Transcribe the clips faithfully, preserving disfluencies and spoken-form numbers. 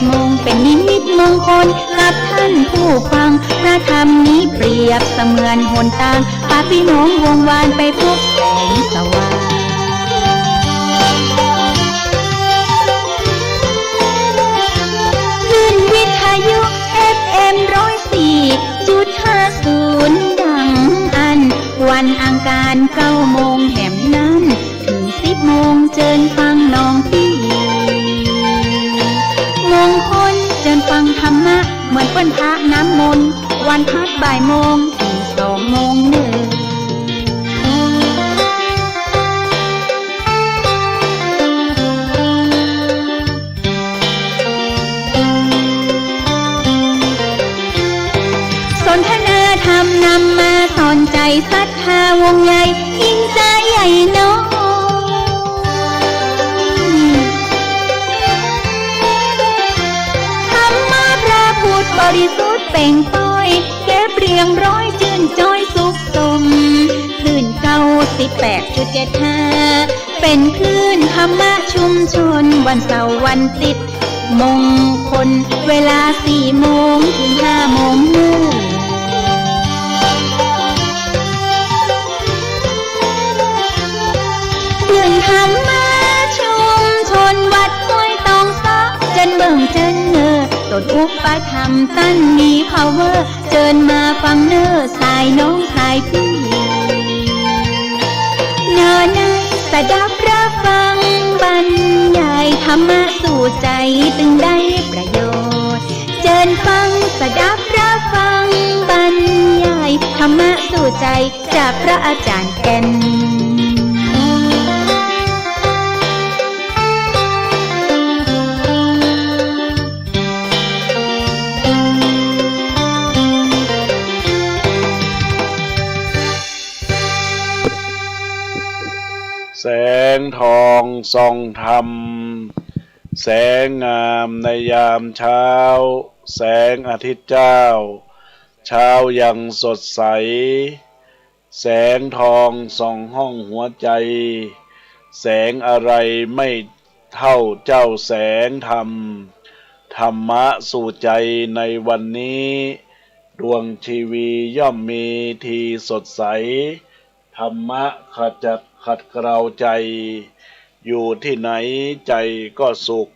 มงเป็นนิมิตมงคลกับท่านผู้ฟัง พระธรรมนี้เปรียบเสมือนหนตาง พาพี่น้องวงวานไปพบแสงสว่าง คลื่นวิทยุ เอฟเอ็ม ร้อยสี่จุดห้าศูนย์ ดังอั้น วันอังคารเก้าโมงแหมนั้น เถิงสิบโมงเจิญฟังน้องปี้ มงคลเจิญฟังธรรมะ เหมือนเปิ้นพระน้ำมนต์ วันพัดบ่ายโมงเถิงสองโมงเนึ่ง สนทนาธรรมนำมาสอนใจ๋ศรัทธาวงใหญ่ ยิ่งใจ๋ใหญ่น้อย ธรรมะพระพุทธบริสุทธิ์เปล่งปอย เก็บเรียงร้อยจื้นจ้อยสุขสม คลื่นเก้าสิบแปดจุดเจ็ดห้า เป๋นคลื่นธรรมะชุมชน วันเสาร์วันอาทิตย์ มงคล เวลาสี่โมงเถิงห้าโมงเนึ่ง คลื่นธรรมะชุมชนวัดห้วยตองสา เจิญเบิ่งเจิญเน่อ ต้นอุปถัมภ์ต้านมีพาวเวอร์ เจิญมาฟังเน่อสายน้องสายปี้ เน่อในสดับรับฟังบรรยายธรรมะสู่ใจ๋ตึงได้ประโยชน์ เจิญฟังสดับรับฟังบรรยายธรรมะสู่ใจ๋จากพระอาจ๋ารย์แก่น แสงทองส่องธรรม แสงงามในยามเช้า แสงอาทิตย์เจ้า เช้ายังสดใส แสงทองส่องห้องหัวใจ๋ แสงอะไรไม่เท่าเจ้าแสงธรรม ธรรมะสู่ใจ๋ในวันนี้ ดวงชีวีย่อมมีทีสดใส ธรรมะขจัดขัดเกลาใจ๋ อยู่ที่ไหนใจ๋ก็สุข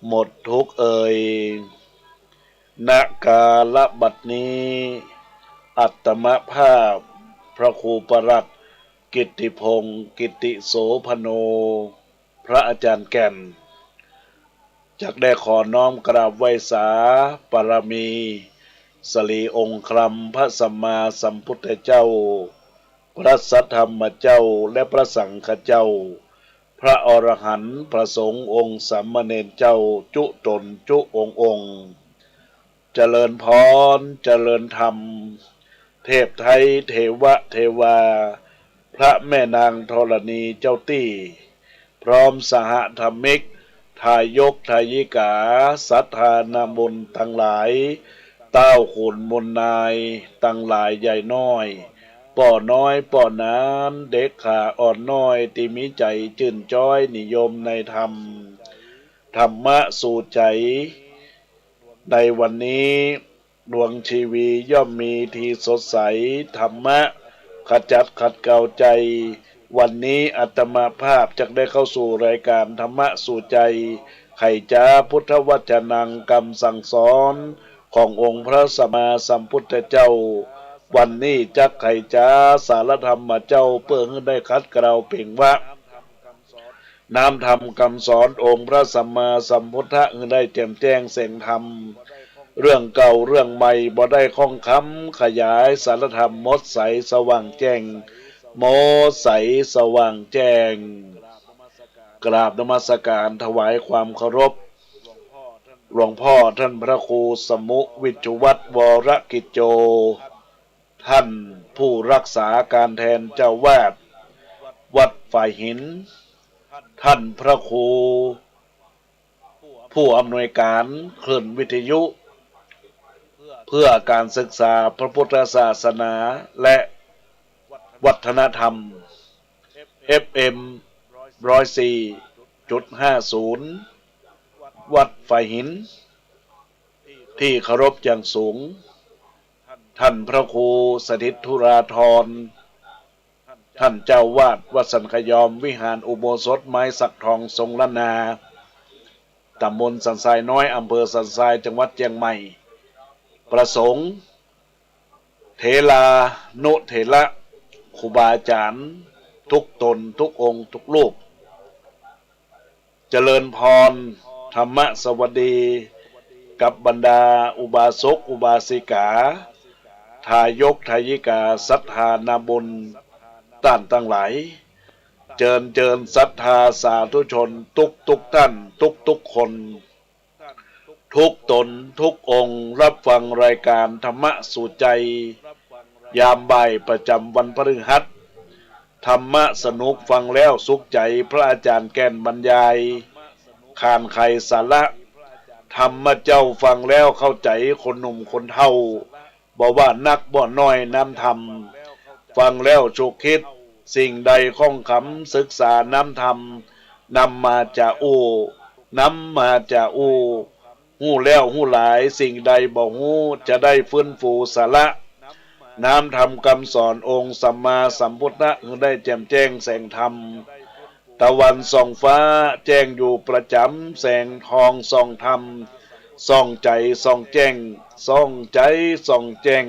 หมดทุกข์เอย ณ กาลบัดนี้ อัตมภาพ พระครูประหลัด กิตติพงศ์ กิตติโสภโณ พระอาจ๋ารย์แก่น จักได้ขอน้อมกราบไหว้สาบารมี สิริองค์ครัมพระสัมมาสัมพุทธเจ้า พระสัทธรรมเจ้า และพระสังฆเจ้า พระอรหันต์ พระสงฆ์องค์สามเณรเจ้า จุ๊ต๋นจุ๊องค์องค์ เจริญพร เจริญธรรม เทพไท้ เทวะเทวา พระแม่นางธรณีเจ้าตี้ พร้อมสหธรรมิก ทายกทายิกา ศรัทธานาบุญตังหลาย เต้าขุนมูลนาย ตังหลายใหญ่น้อย ป้อน้อยป้อหนาน เด็กขาอ่อนน้อย ตี้มีใจ๋จื้นจ๊อยนิยมในธรรม ธรรมะสู่ใจ๋ ในวันนี้ ดวงชีวีย่อมมีทีสดใส ธรรมะขจัดขัดเกลาใจ๋ วันนี้อาตมาภาพจักได้เข้าสู่รายการธรรมะสู่ใจ๋ ไขจ๊าพุทธวจนัง กำสั่งสอนขององค์พระสัมมาสัมพุทธเจ้า วันนี้จักไขจ๊าสารธรรมเจ้า เปื้อหื้อได้ขัดเกลาเป่งวา น้ำธรรมกำสอนองค์พระสัมมาสัมพุทธะ หื้อได้แจ่มแจ้งแสงธรรม เรื่องเก่าเรื่องใหม่บ่ได้ข้องคำ ขยายสารธรรมหมดใสสว่างแจ้ง หมดใสสว่างแจ้ง กราบนมัสการถวายความเคารพ หลวงพ่อท่านพระครูสมุวิชวัฒน์ วรกิจโจ ท่านผู้รักษาการแทนเจ้าวาดวัดฝายหิน ท่านพระครูผู้อำนวยการคลื่นวิทยุเพื่อการศึกษาพระพุทธศาสนาและวัฒนธรรม เอฟเอ็ม ร้อยสี่จุดห้าศูนย์ วัดฝายหิน ตี้เคารพอย่างสูง ท่านพระครูสถิตธุราธร ท่านเจ้าอาวาสวัดสันขยอม วิหารอุโบสถไม้สักทองทรงล้านนา ตำบลสันทรายน้อย อำเภอสันทราย จังหวัดเจียงใหม่ ประสงค์ เถรานุเถระ ครูบาอาจารย์ ทุกต๋น ทุกองค์ ทุกรูป เจริญพร ธรรมสวัสดี กับบรรดาอุบาสกอุบาสิกา ทายกทายิกา ศรัทธานาบุญ ต้านตังหลาย เจิญ เจิญ ศรัทธาสาธุชน ทุกๆ ท่าน ทุกๆ คน ทุกต๋น ทุกองค์ ฮับฟังรายก๋านธรรมะสู่ใจ ยามบ่ายประจ๋ำวันพฤหัส ธรรมะสนุกฟังแล้วสุขใจ๋ พระอาจารย์แก่นบรรยาย ขานไขสาระ ธรรมะเจ้าฟังแล้วเข้าใจ๋ คนหนุ่มคนเฒ่า บ่ว่านักบ่น้อย น้ำธรรม ฟังแล้วฉุกคิด สิ่งใดข้องคำศึกษาน้ำธรรม นำมาจะอู้ นำมาจะอู้ ฮู้แล้วฮู้หลาย สิ่งใดบ่ฮู้จะได้ฟื้นฟูสาระ น้ำธรรมกำสอนองค์สัมมาสัมพุทธะ หื้อได้แจ่มแจ้งแสงธรรม ตะวันส่องฟ้าแจ้งอยู่ประจ๋ำ แสงทองส่องธรรม ส่องใจ๋ส่องแจ้ง ส่องใจ๋ส่องแจ้ง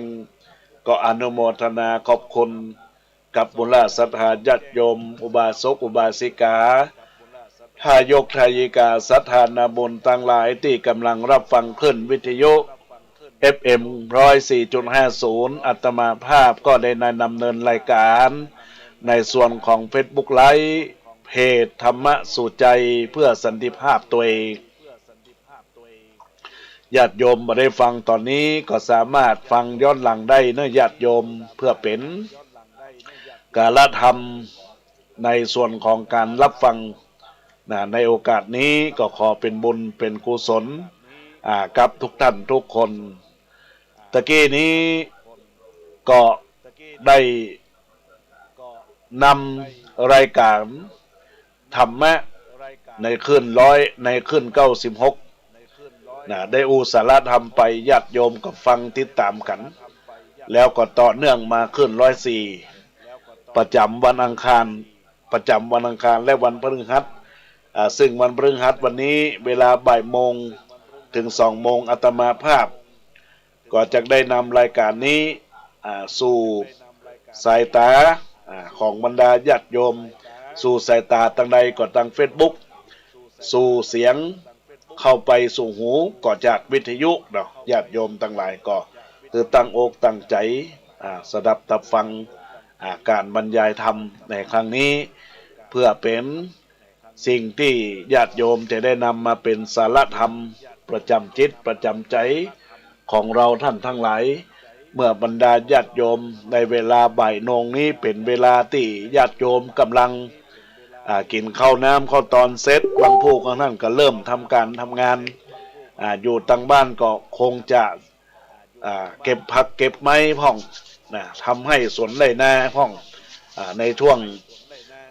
ก็อนุโมทนาขอบคุณ กับบุญหลาศรัทธาญาติโยม อุบาสกอุบาสิกา ทายกทายิกา ศรัทธานาบุญตังหลายตี้ก่ำลังฮับฟังคลื่นวิทยุ เอฟเอ็ม ร้อยสี่จุดห้าศูนย์ อาตมาภาพก็ได้ดำเนินรายก๋านในส่วนของเฟซบุ๊กไลฟ์ เพจธรรมะสู่ใจเพื่อสันติภาพตวย ญาติโยมบ่ได้ฟังต๋อนนี้ก็สามารถฟังย้อนหลังได้เนาะญาติโยม เพื่อเป๋นกาละธรรมในส่วนของก๋านฮับฟังนะ ในโอกาสนี้ก็ขอเป๋นบุญเป๋นกุศล อ่า กับทุกท่านทุกคน ตะกี้นี้ก็ได้ นำรายก๋านธรรมะในคลื่นร้อย ในคลื่นเก้าสิบหก นะ ได้อู้สาระธรรมไป ญาติโยมก็ฟังติดต๋ามกั๋น แล้วก็ต่อเนื่องมาคลื่นร้อยสี่ ประจ๋ำวันอังคาร ประจ๋ำวันอังคารและวันพฤหัส อ่า ซึ่งวันพฤหัสวันนี้เวลาบ่ายโมงเถิงสองโมง อาตมาภาพ ก็จะได้นำรายก๋านนี้ อ่า สู่สายต๋า อ่า ของบรรดาญาติโยม สู่สายต๋าตางใดก็ตางเฟซบุ๊ก สู่เสียงเข้าไปสู่หูก็จากวิทยุเนาะ ญาติโยมตังหลายก็คือตั้งอกตั้งใจ๋ อ่า สดับตับฟัง อ่า ก๋านบรรยายธรรมในครั้งนี้ เพื่อเป๋น สิ่งตี้ญาติโยมจะได้นำมาเป๋นสาระธรรมประจ๋ำจิตประจ๋ำใจ๋ของเราท่านตังหลาย เมื่อบรรดาญาติโยมในเวลาบ่ายโมงนี้เป๋นเวลาตี้ญาติโยมก่ำลัง อ่า กิ๋นข้าวน้ำข้าวตอนเสร็จ บางผู้บางท่านก็เริ่มทำก๋านทำงาน อ่า อยู่ตางบ้านก็คงจะ อ่า เก็บผักเก็บไม้พ่องนะ ทำไฮ่สวนไฮ่นาพ่อง อ่า ในช่วง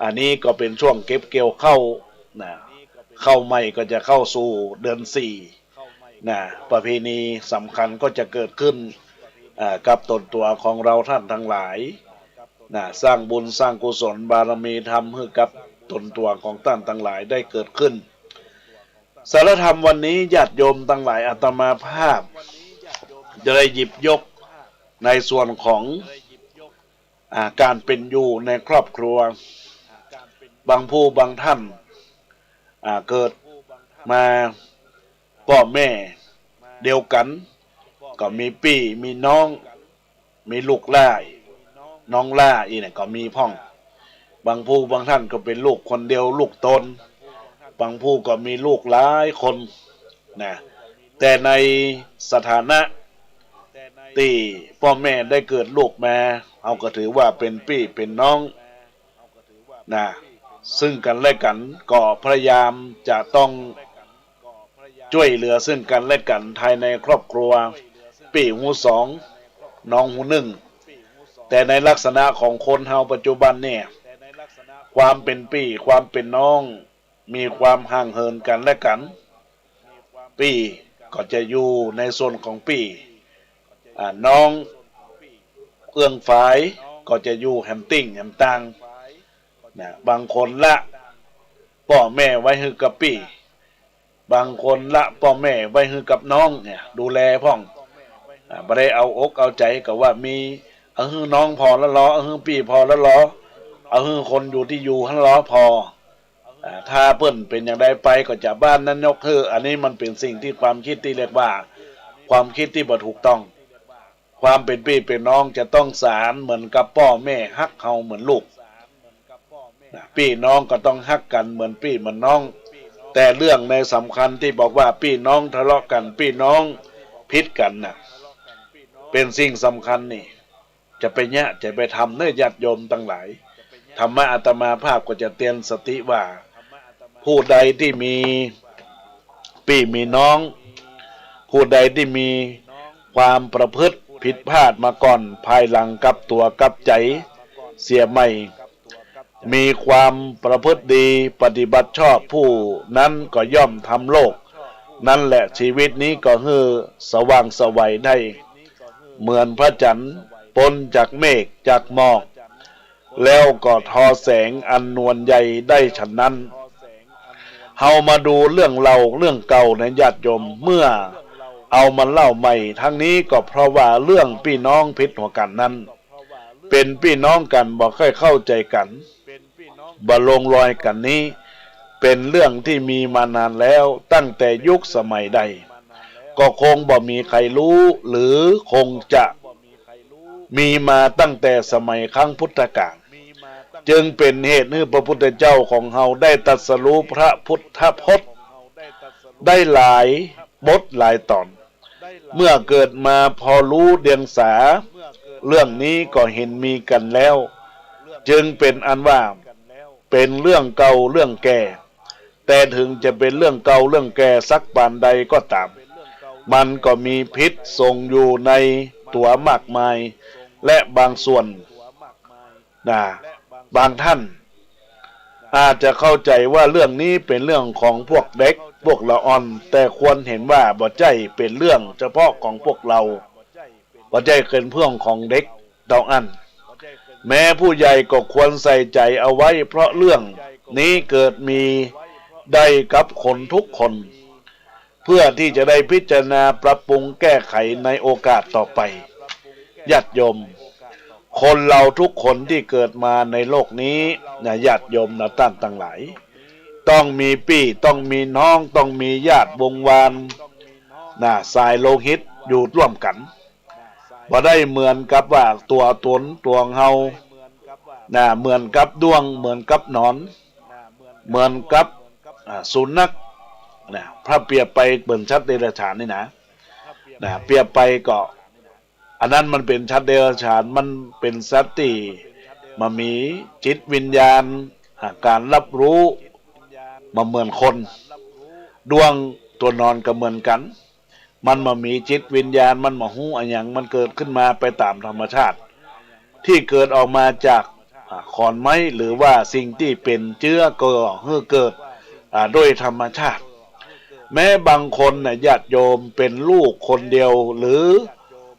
อันนี้ก็เป๋นช่วงเก็บเกี่ยวข้าวนะ ข้าวใหม่ก็จะเข้าสู่เดือนสี่นะ ประเพณีสำคัญก็จะเกิดขึ้น อ่า กับตนตั๋วของเราท่านตังหลายนะ สร้างบุญสร้างกุศลบารมีธรรมหื้อกับตนตั๋วของต้านตังหลายได้เกิดขึ้น สาระธรรมวันนี้ญาติโยมตังหลาย อาตมาภาพจะได้หยิบยกในส่วนของ อ่า ก๋านเป๋นอยู่ในครอบครัว บางผู้บางท่าน อ่า เกิดมาป้อแม่เดียวกั๋น ก็มีปี้มีน้อง มีลูกหล้า น้องหล้าอี้เนี่ยก็มีพ่อง บางผู้บางท่านก็เป๋นลูกคนเดียวลูกตน บางผู้ก็มีลูกหลายคนนะ แต่ในสถานะตี้ป้อแม่ได้เกิดลูกมา เฮาก็ถือว่าเป๋นปี้เป๋นน้องนะ ซึ่งกั๋นและกั๋นก็พยายามจะต้อง จ้วยเหลือซึ่งกั๋นและกั๋นภายในครอบครัว ปี้หูสอง น้องหูนึ่ง แต่ในลักษณะของคนเฮาปัจจุบันเนี่ย ความเป๋นปี้ ความเป๋นน้อง มีความห่างเหินกั๋นและกั๋น ปี้ก็ ก็จะอยู่ในส่วนของปี้ อ่า น้องเอื้องฝายก็จะอยู่แหมติ่งแหมตาง นะ บางคนละป้อแม่ไว้หื้อกับปี้ บางคนละป้อแม่ไว้หื้อกับน้องเนี่ย ดูแลพ่อง อ่า บ่ได้เอาอกเอาใจ๋ ก็ว่ามี เอาหื้อน้องผ่อละลอ เอาหื้อปี้ผ่อละลอ เอาหื้อคนอยู่ตี้อยู่หั้นลอผ่อ อ่า ถ้าเปิ้นเป๋นอย่างใดไปก็จะบ้านนั้นยกหื้อ อันนี้มันเป๋นสิ่งตี้ความกึ๊ดตี้เรียกว่า ความกึ๊ดตี้บ่ถูกต้อง ความเป๋นปี้เป๋นน้องจะต้องสานเหมือนกับป้อแม่ฮักเฮาเหมือนลูก นะ ปี้น้องก็ต้องฮักกั๋นเหมือนปี้เหมือนน้อง แต่เรื่องในสำคัญตี้บอกว่าปี้น้องทะเลาะกั๋น ปี้น้องผิดกั๋นน่ะ เป๋นสิ่งสำคัญนี่ จะไปเยียะ จะไปทำเน่อญาติโยมตังหลาย ธรรมะอาตมาภาพก็จะเตือนสติว่า ผู้ใดตี้มีปี้มีน้อง ผู้ใดตี้มีความประพฤติผิดพลาดมาก่อน ภายหลังกลับตั๋วกลับใจ๋เสียใหม่ มีความประพฤติดี ปฏิบัติชอบ ผู้นั้นก็ย่อมทำโลก นั้นแหละ ชีวิตนี้ก็หื้อสว่างไสวได้ เหมือนพระจันทร์ป๊นจากเมฆจากหมอก แล้วก็ทอแสงอันนวลใยได้ฉันนั้น เฮามาดูเรื่องเล่าเรื่องเก่านะญาติโยม เมื่อเอามาเล่าใหม่ทั้งนี้ก็เพราะว่าเรื่องปี้น้องผิดหัวกั๋นนั้น เป๋นปี้น้องกั๋นบ่ค่อยเข้าใจ๋กั๋น บ่ลงรอยกั๋นนี้ เป๋นเรื่องตี้มีมานานแล้ว ตั้งแต่ยุคสมัยใด ก็คงบ่มีใผฮู้ หรือคงจะมีมาตั้งแต่สมัยครั้งพุทธกาล จึงเป๋นเหตุหื้อพระพุทธเจ้าของเฮาได้ตรัสรู้พระพุทธพจน์ได้หลายบทหลายต๋อน เมื่อเกิดมาพอฮู้เดียงสา เรื่องนี้ก็เห็นมีกั๋นแล้ว จึงเป๋นอันว่า เป๋นเรื่องเก่าเรื่องแก่ แต่เถิงจะเป๋นเรื่องเก่าเรื่องแก่สักปานใดก็ต๋าม มันก็มีพิษสงอยู่ในตั๋วมากมาย และบางส่วน นะ บางท่านอาจจะเข้าใจ๋ว่าเรื่องนี้เป๋นเรื่องของพวกเด็ก พวกละอ่อน แต่ควรหันว่าบ่ใจ้เป๋นเรื่องเฉพาะของพวกเฮา บ่ใจ้เป๋นเรื่องของเด็กเต้าอั้น แม้ผู้ใหญ่ก็ควรใส่ใจ๋เอาไว้ เพราะเรื่องนี้เกิดมีได้กับคนทุกคน เพื่อตี้จะได้พิจารณาปรับปรุงแก้ไขในโอกาสต่อไป ญาติโยม คนเฮาทุกคนตี้เกิดมาในโลกนี้นะ ญาติโยมนะต้านตังหลาย ต้องมีปี้ ต้องมีน้อง ต้องมีญาติวงศ์วานนะ สายโลหิตอยู่ร่วมกั๋น บ่ได้เหมือนกับว่าตั๋วต๋นตั๋วเฮานะ เหมือนกับด้วง เหมือนกับหนอน เหมือนกับ อ่า สุนัขนะ ถ้าเปรียบไปเหมือนสัตว์เดรัจฉานนี่นะ นะ เปรียบไปก็ อันนั้นมันเป๋นสัตว์เดรัจฉาน มันเป๋นสัตว์ตี้บ่มีจิตวิญญาณ อ่า ก๋านฮับฮู้ บ่เหมือนคน ด้วงตั๋วหนอนก็เหมือนกั๋น มันบ่มีจิตวิญญาณ มันบ่ฮู้อะหยัง มันเกิดขึ้นมาไปต๋ามธรรมชาติ ตี้เกิดออกมาจาก อ่า ขอนไม้ หรือว่าสิ่งตี้เป๋นเจื๊อก่อหื้อเกิด อ่า โดยธรรมชาติ แม้บางคนนะญาติโยมเป๋นลูกคนเดียว หรือ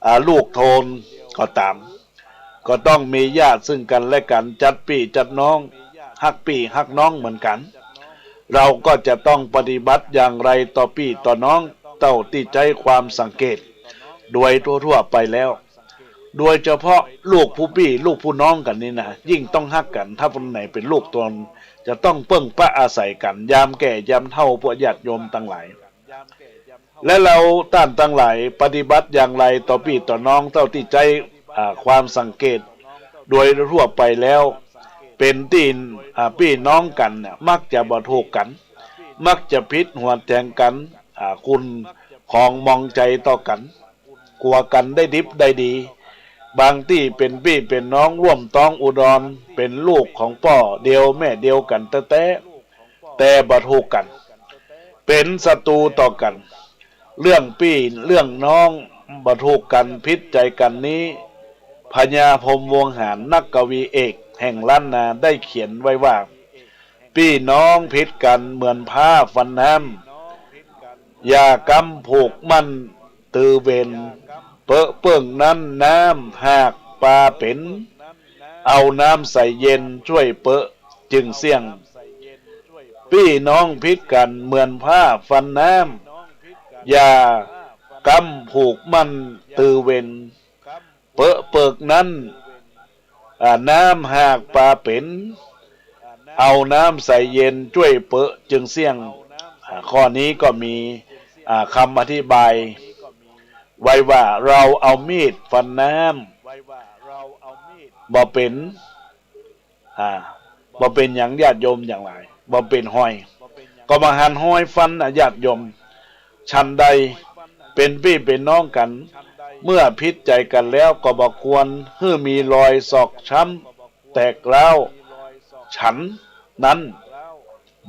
อ่า ลูกโทนก็ต๋าม ก็ต้องมีญาติซึ่งกั๋นและกั๋น จั๊ดปี้จั๊ดน้อง ฮักปี้ฮักน้องเหมือนกั๋น เฮาก็จะต้องปฏิบัติอย่างไรต่อปี้ต่อน้อง เต้าตี้ใจ๊ความสังเกต โดยทั่วๆ ไปแล้ว โดยเฉพาะลูกผู้ปี้ลูกผู้น้องกั๋นนี่นะ ยิ่งต้องฮักกั๋น ถ้าคนไหนเป๋นลูกต๋น จะต้องเปิ้งปะอาศัยกั๋น ยามแก่ยามเฒ่า พวกญาติโยมตังหลาย และเฮาต้านตังหลายปฏิบัติอย่างไรต่อปี้ต่อน้อง เต้าตี้ใจ๊ อ่า ความสังเกต โดยทั่วไปแล้ว เป๋นตี้ อ่า ปี้น้องกั๋นเนี่ย มักจะบ่ถูกกั๋น มักจะผิดหัวแถงกั๋น อ่า คุณของมองใจ๋ต่อกั๋น กั๋วกั๋นได้ดิบได้ดี บางตี้เป๋นปี้เป๋นน้องร่วมต๊องอุดร เป๋นลูกของป้อเดียวแม่เดียวกั๋นแต๊ๆ แต่บ่ถูกกั๋น เป๋นศัตรูต่อกั๋น เรื่องปี้เรื่องน้องบ่ถูกกั๋น ผิดใจ๋กั๋นนี้ พญาพรหมวงหาร นักกวีเอกแห่งล้านนา ได้เขียนไว้ว่า ปี้น้องผิดกั๋นเหมือนฟ้าฟันน้ำ อย่ากำผูกมั่น ตือเวร เปอะเปิ้งนั้นน้ำหากปาเป๋น เอาน้ำใสเย็นจ้วยเปอะจึงเสี้ยง ปี้น้องผิดกั๋นเหมือนผ้าฟันน้ำ อย่ากำผูกมั่น ตือเวร เปอะเปิ้งนั้น อ่า น้ำหากปาเป๋น เอาน้ำใสเย็นจ้วยเปอะจึงเสี้ยง อ่า ข้อนี้ก็มี อ่า กำอธิบายไว้ว่า เฮาเอามีดฟันน้ำบ่เป๋น อ่า บ่เป๋นหยังญาติโยมตังหลาย บ่เป๋นฮอย ก็บ่หันฮอยฟันน่ะญาติโยม ฉันใดเป๋นปี้เป๋นน้องกั๋น เมื่อผิดใจ๋กั๋นแล้วก็บ่ควรหื้อมีรอยศอกช้ำแตกร้าวฉันนั้น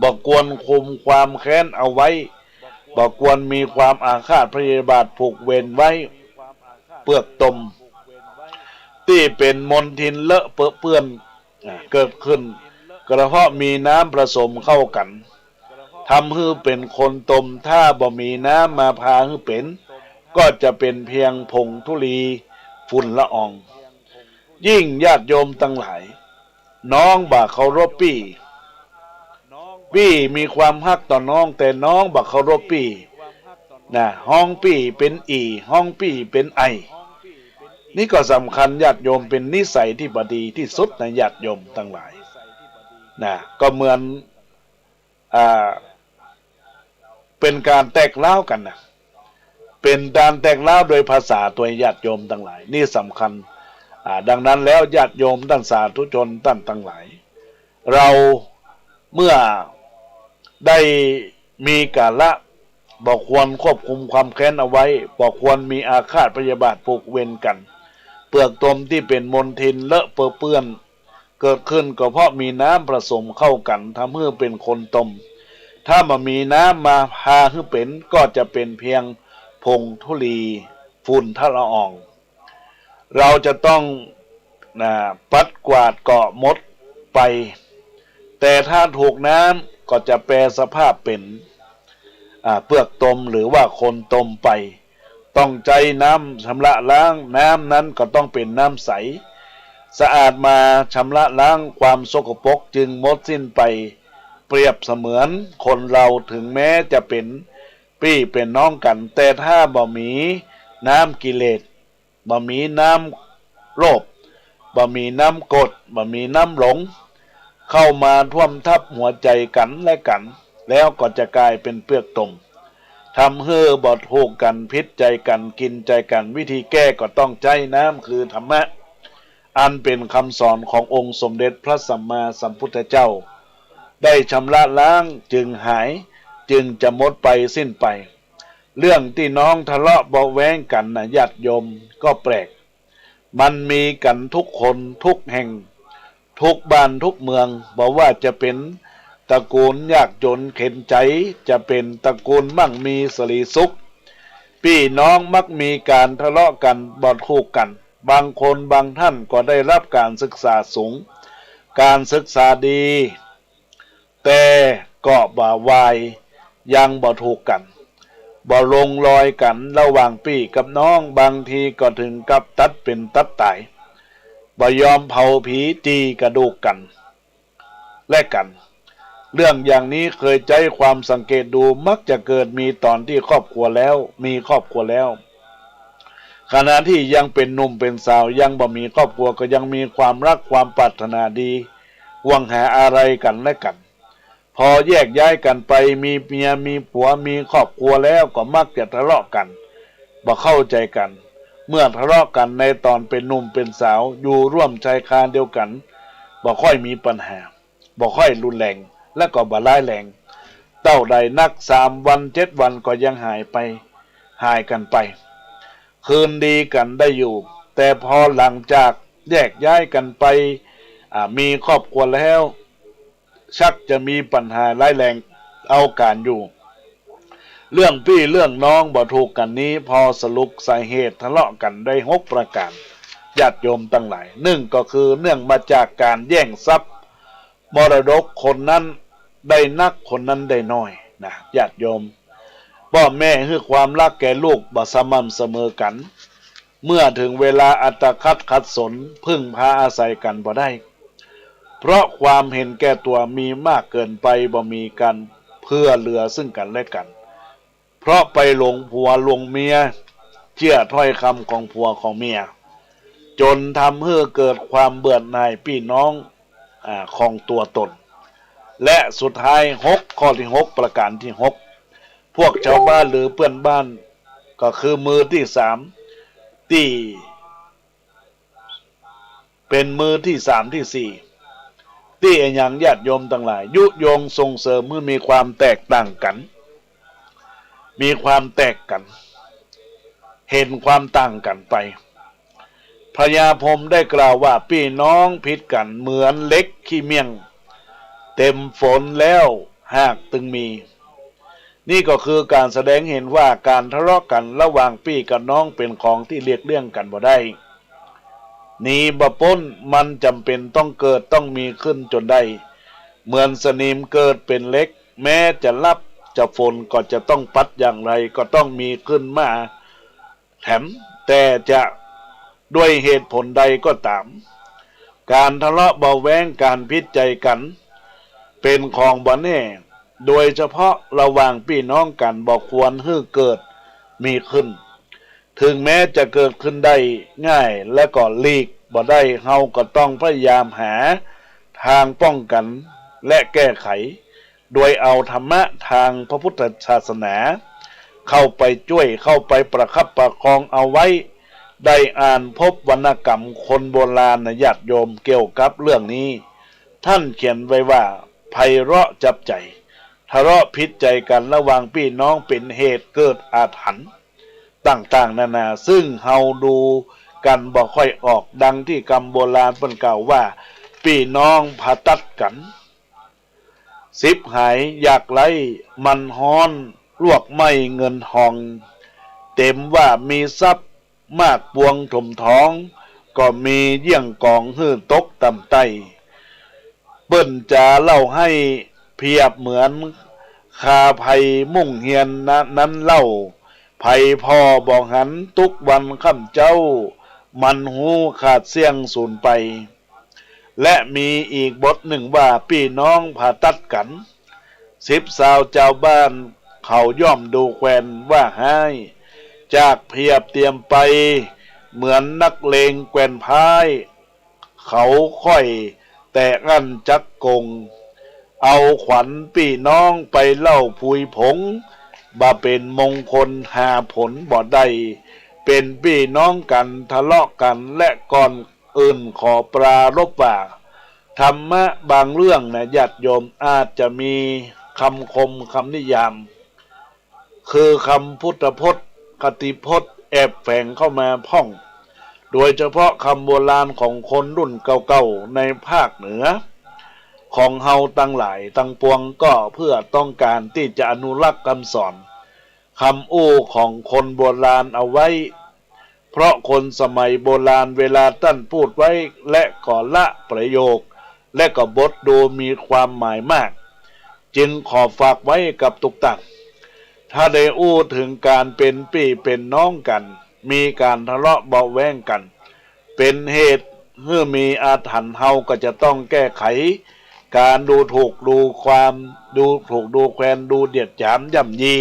บ่ควรคุมความแค้นเอาไว้ บ่ควรมีความอาฆาตพยาบาทผูกเวรไว้ เปื้อกตม ตี้เป๋นมลทินเลอะเปอะเปื้อน อ่า เกิดขึ้น ก็เพราะมีน้ำผสมเข้ากั๋น ทำหื้อเป๋นคนตม ถ้าบ่มีน้ำมาพาหื้อเป๋น ก็จะเป๋นเพียงผงธุลีฝุ่นละออง ยิ่งญาติโยมตังหลาย น้องบ่เคารพปี้ ปี้มีความฮักต่อน้อง แต่น้องบ่เคารพปี้ นะ ฮ้องปี้เป๋นอี่ ฮ้องปี้เป๋นไอ นี่ก็สำคัญญาติโยม เป๋นนิสัยตี้บ่ดีตี้สุดนะญาติโยมตังหลาย นะ ก็เหมือน อ่า เป๋นก๋านแตกร้าวกั๋นนะ เป๋นก๋านแตกร้าวโดยภาษาตวยญาติโยมตังหลาย นี่สำคัญ อ่า ดังนั้นแล้วญาติโยมต้านสาธุชนต้านตังหลาย เฮาเมื่อได้มีกาละ บ่ควรควบคุมความแค้นเอาไว้ บ่ควรมีอาฆาตพยาบาทผูกเวรกั๋น เปื้อกตมตี้เป๋นมลทินเลอะเปอะเปื้อน เกิดขึ้นก็เพราะมีน้ำผสมเข้ากั๋น ทำหื้อเป๋นคนตม ถ้าบ่มีน้ำมาพาหื้อเป๋น ก็จะเป๋นเพียงผงธุลีฝุ่นทะละออง เฮาจะต้อง นะ ปัดกวาดเกาะหมดไป แต่ถ้าถูกน้ำก็จะแปรสภาพเป๋น อ่า เปื้อกตมหรือว่าคนตมไป ต้องใจ๊น้ำชำระล้าง น้ำนั้นก็ต้องเป๋นน้ำใส สะอาดมาชำระล้างความสกปรกจึงหมดสิ้นไป เปรียบเสมือนคนเฮาถึงแม้จะเป๋นปี้เป๋นน้องกั๋น แต่ถ้าบ่มีน้ำกิเลส บ่มีน้ำโลภ บ่มีน้ำโกรธ บ่มีน้ำหลง เข้ามาท่วมทับหัวใจ๋กั๋นและกั๋น แล้วก็จะก๋ายเป๋นเปื้อกตม ทำหื้อบ่ถูกกั๋น ผิดใจ๋กั๋น กิ๋นใจ๋กั๋น วิธีแก้ก็ต้องใจ๊น้ำคือธรรมะ อันเป๋นกำสอนขององค์สมเด็จพระสัมมาสัมพุทธเจ้า ได้ชำระล้างจึงหาย จึงจะหมดไปสิ้นไป เรื่องตี้น้องทะเลาะเบาะแว้งกั๋นนะญาติโยม ก็แปลก มันมีกั๋นทุกคนทุกแห่ง ทุกบ้านทุกเมือง บ่ว่าจะเป๋นตระกูลยากจ๋นเข็ญใจ๋ จะเป๋นตระกูลมั่งมีสะหลีสุข ปี้น้องมักมีก๋านทะเลาะกั๋น บ่ถูกกั๋น บางคนบางท่านก็ได้ฮับก๋านศึกษาสูง ก๋านศึกษาดี แต่ก็บ่วาย ยังบ่ถูกกั๋น บ่ลงรอยกั๋นระหว่างปี้กับน้อง บางทีก็เถิงกับตัดเป๋นตัดต๋าย บ่ยอมเผาผีจี่กระดูกกั๋นและกั๋น เรื่องอย่างนี้เคยใจ๊ความสังเกตดู มักจะเกิดมีต๋อนตี้ครอบครัวแล้ว มีครอบครัวแล้ว ขณะตี้ยังเป๋นหนุ่มเป๋นสาว ยังบ่มีครอบครัว ก็ยังมีความฮักความปรารถนาดี ห่วงหาอาลัยกั๋นและกั๋น พอแยกย้ายกั๋นไป มีเมียมีผัว มีครอบครัวแล้ว ก็มักจะทะเลาะกั๋น บ่เข้าใจ๋กั๋น เมื่อทะเลาะกั๋นในต๋อนเป๋นหนุ่มเป๋นสาว อยู่ร่วมชายคาเดียวกั๋น บ่ค่อยมีปัญหา บ่ค่อยรุนแรง และก็บ่ร้ายแรง เต้าใดนัก สามวันเจ็ดวันก็ยังหายไป หายกั๋นไป คืนดีกั๋นได้อยู่ แต่พอหลังจากแยกย้ายกั๋นไป อ่า มีครอบครัวแล้ว ชักจะมีปัญหาร้ายแรงเอาก๋านอยู่ เรื่องปี้เรื่องน้องบ่ถูกกั๋นนี้ พอสรุปสาเหตุทะเลาะกั๋นได้หกประก๋าน ญาติโยมตังหลาย นึ่งก็คือเนื่องมาจากก๋านแย่งทรัพย์มรดก คนนั้นได้นัก คนนั้นได้น้อยนะ ญาติโยม ป้อแม่หื้อความฮักแก่ลูกบ่สม่ำเสมอกั๋น เมื่อเถิงเวลาอัตคัดขัดสน พึ่งพาอาศัยกั๋นบ่ได้ เพราะความเห็นแก่ตั๋วมีมากเกินไป บ่มีก๋านเผื่อเหลือซึ่งกั๋นและกั๋น เพราะไปหลงผัวหลงเมีย เจื้อถ้อยกำของผัวของเมีย จ๋นทำหื้อเกิดความเบื่อหน่ายปี้น้อง อ่า ของตั๋วต๋น และสุดท้าย หก ข้อตี้หก ประก๋านตี้หก พวกจาวบ้านหรือเปื้อนบ้าน ก็คือมือตี้สาม ตี้ เป๋นมือตี้สามตี้สี่ ตี้อะหยังญาติโยมตังหลาย ยุยงส่งเสริมหื้อมีความแตกต่างกั๋น มีความแตกกั๋น เห็นความต่างกั๋นไป พญาพรหมได้กล่าวว่า ปี้น้องผิดกั๋นเหมือนเหล็กขี้เมี่ยง เต็มฝนแล้วหากตึงมี นี่ก็คือก๋านแสดงเห็นว่าก๋านทะเลาะกั๋นระหว่างปี้กับน้องเป๋นของตี้เลียกเลี่ยงกั๋นบ่ได้ หนีบ่ป๊น มันจ๋ำเป๋นต้องเกิดต้องมีขึ้นจ๋นได้ เหมือนสนิมเกิดเป๋นเหล็ก แม้จะหลับจะฝนก็จะต้องปัดอย่างไรก็ต้องมีขึ้นมา แถมแต่จะด้วยเหตุผลใดก็ต๋าม ก๋านทะเลาะเบาะแว้ง ก๋านผิดใจ๋กั๋น เป๋นของบ่แน่ โดยเฉพาะระหว่างปี้น้องกั๋น บ่ควรหื้อเกิดมีขึ้น เถิงแม้จะเกิดขึ้นได้ง่าย และก็หลีกบ่ได้ เฮาก็ต้องพยายามหาตางป้องกั๋น และแก้ไข โดยเอาธรรมะตางพระพุทธศาสนา เข้าไปจ้วย เข้าไปประคับประคองเอาไว้ ได้อ่านพบวรรณกรรมคนโบราณนะญาติโยม เกี่ยวกับเรื่องนี้ ต้านเขียนไว้ว่า ไพเราะจับใจ๋ ทะเลาะผิดใจ๋กั๋นระหว่างปี้น้องเป๋นเหตุเกิดอาถรรพ์ต่างๆ นานา ซึ่งเฮาดูกั๋นบ่ค่อยออก ดังตี้กำโบราณเปิ้นกล่าวว่า ปี้น้องผ่าตัดกั๋น สิบหายอยากไร้มันฮ้อน ลวกไหม้เงินทอง เต็มว่ามีทรัพย์มากปวงถมท้อง ก็มีเยี่ยงกองหื้อตกต่ำใต้ เปิ้นจ๋าเล่าไห้เปรียบเหมือนคาไพมุ่งเฮียนนะนั้นเล่า ไผผ่อบ่หันตุ๊กวันค่ำเจ๊า มันฮู้ขาดเสี้ยงสูญไป และมีอีกบทนึ่งว่า ปี้น้องผ่าตัดกั๋น สิบสาวจาวบ้านเขาย่อมดูแควนว่าฮ้าย จากเปรียบเตียมไปเหมือนนักเลงแควนพ่าย เขาค่อยแต่อั้นจักโกง เอาขวัญปี้น้องไปเล่าพุยผง บ่เป๋นมงคลหาผลบ่ได้ เป๋นปี้น้องกั๋นทะเลาะกั๋น และก่อนอื่นขอปรารภว่า ธรรมะบางเรื่องนะญาติโยม อาจจะมีกำคมกำนิยาม คือคำพุทธพจน์ คติพจน์แอบแฝงเข้ามาพ่อง โดยเฉพาะกำโบราณของคนรุ่นเก่าๆ ในภาคเหนือของเฮาตังหลายตังปวง ก็เพื่อต้องก๋านตี้จะอนุรักษ์กำสอน กำอู้ของคนโบราณเอาไว้ เพราะคนสมัยโบราณเวลาต้านพูดไว้ และก็ละประโยค และก็บทดูมีความหมายมาก จึงขอฝากไว้กับตุ๊กต้าน ถ้าได้อู้เถิงก๋านเป๋นปี้เป๋นน้องกั๋น มีก๋านทะเลาะเบาะแว้งกั๋น เป๋นเหตุหื้อมีอาถรรพ์ เฮาก็จะต้องแก้ไข ก๋านดูถูกดูความ ดูถูกดูแควน ดูเหยียดหยามย่ำยี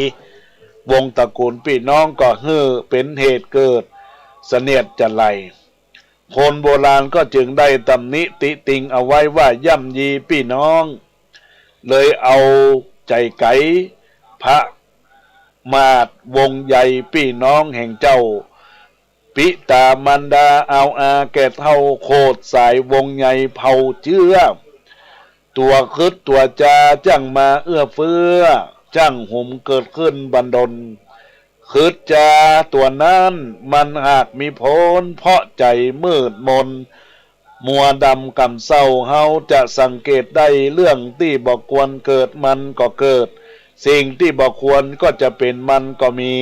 วงศ์ตระกูลปี้น้องก็หื้อเป๋นเหตุเกิดเสนียดจัญไร คนโบราณก็จึงได้ตำหนิติติงเอาไว้ว่า ย่ำยีปี้น้อง เลยเอาใจ๋ไก๋ประมาทวงใยปี้น้องแห่งเจ้า ปิต๋ามารดาอาวอาแก่เฒ่า โขดสายวงใยเผ่าเจื้อ ตั๋วขึดตั๋วจาจั้งมาเอื้อเฟื้อ จั้งหุมเกิดขึ้นบันดล ขึดจาตั๋วนั้นมันหากมีผล เพราะใจ๋มืดมน มัวดำกำเศร้า เฮาจะสังเกตได้ เรื่องตี้บ่ควรเกิดมันก็เกิด สิ่งตี้บ่ควรก็จะเป๋นมันก็มี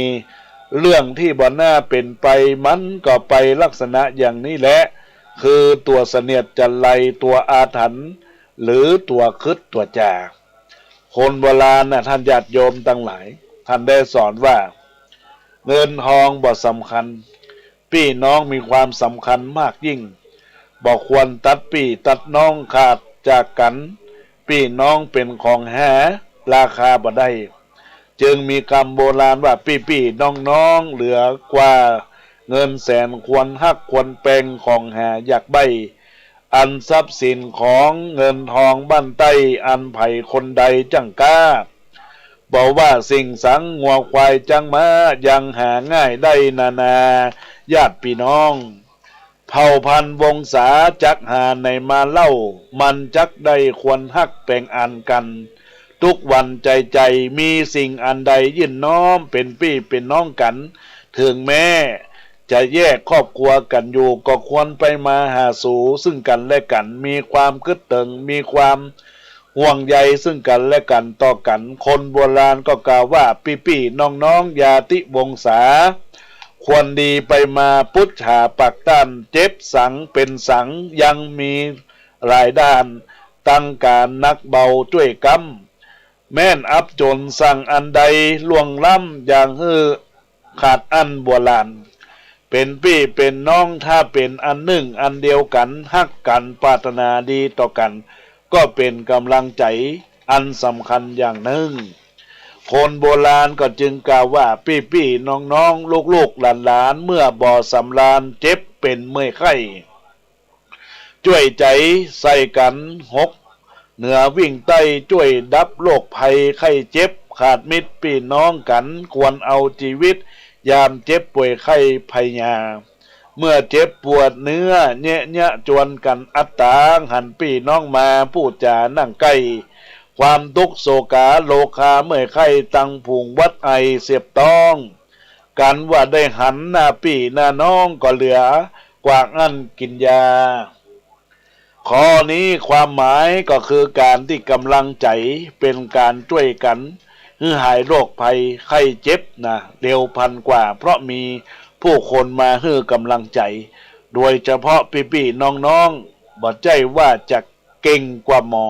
เรื่องตี้บ่น่าเป๋นไปมันก็ไป ลักษณะอย่างนี้แหละ คือตั๋วเสนียดจัญไร ตั๋วอาถรรพ์ หรือตั๋วขึดตั๋วจา คนโบราณนะท่านญาติโยมตังหลาย ท่านได้สอนว่า เงินทองบ่สำคัญ ปี้น้องมีความสำคัญมากยิ่ง บ่ควรตัดปี้ตัดน้องขาดจากกั๋น ปี้น้องเป๋นของหาราคาบ่ได้ จึงมีกำโบราณว่า ปี้ๆ น้องๆ เหลือกว่าเงินแสน ควรฮักควรแปง ของหายากใบ้ อันทรัพย์สินของเงินทองบ้านใต้ อันใผคนใดจั้งกล้า บ่ว่าสิ่งสังงัวควายจ๊างม้า ยังหาง่ายได้นานา ญาติปี้น้อง เผ่าพันธุ์วงศาจักหาไหนมาเล่า มันจักได้ควรฮักแปงอันกั๋น ตุ๊กวันใจ๋ๆ มีสิ่งอันใดยื่นน้อม เป๋นปี้เป๋นน้องกั๋น เถิงแม้จะแยกครอบครัวกั๋นอยู่ ก็ควรไปมาหาสู่ซึ่งกั๋นและกั๋น มีความกึ๊ดเติง มีความ ห่วงใยซึ่งกั๋นและกั๋น ต่อกั๋น คนโบราณก็กล่าวว่า ปี้ๆ น้องๆ ญาติวงศา ควรดีไปมา ปุจฉาปากต้าน เจ็บสังเป๋นสัง ยังมีหลายด้าน ตังก๋านหนักเบาจ้วยกำ แม้นอับจ๋นสั่งอันใดล่วงล้ำ อย่าหื้อ ขาดอั้นบัวหลาน เป๋นปี้เป๋นน้อง ถ้าเป๋นอันนึ่งอันเดียวกั๋น ฮักกั๋น ปรารถนาดีต่อกั๋น ก็เป๋นก๋ำลังใจ๋อันสำคัญอย่างนึ่ง คนโบราณก็จึงกล่าวว่า ปี้ๆ น้องๆ ลูกๆ หลานๆ เมื่อบ่สำราญ เจ็บเป๋นเมื่อยไข้ จ้วยใจ๋ใส่กั๋น หก เหนือวิ่งใต้ จ้วยดับโรคภัยไข้เจ็บ ขาดมิตรปี้น้องกั๋น ควรเอาจีวิต ยามเจ็บป่วยไข้พยา เมื่อเจ็บปวดเนื้อ แยะยะจวนกั๋นอัตตา หันปี้น้องมา ผู้จ๋านั่งใก้ ความตุ๊กข์โศกา โรคาเมื่อยไข้ ตังฝูงหวัดไอเสียบต้อง กั๋นว่าได้หันหน้าปี้หน้าน้อง ก็เหลือกว่าอั้นกิ๋นยา ข้อนี้ความหมายก็คือก๋านตี้ก๋ำลังใจ๋ เป๋นก๋านจ้วยกั๋น หื้อหายโรคภัยไข้เจ็บนะ เร็วพลันกว่า เพราะมีผู้คนมาหื้อก๋ำลังใจ๋ โดยเฉพาะปี้ๆ น้องๆ บ่ใจ้ว่าจะเก่งกว่าหมอ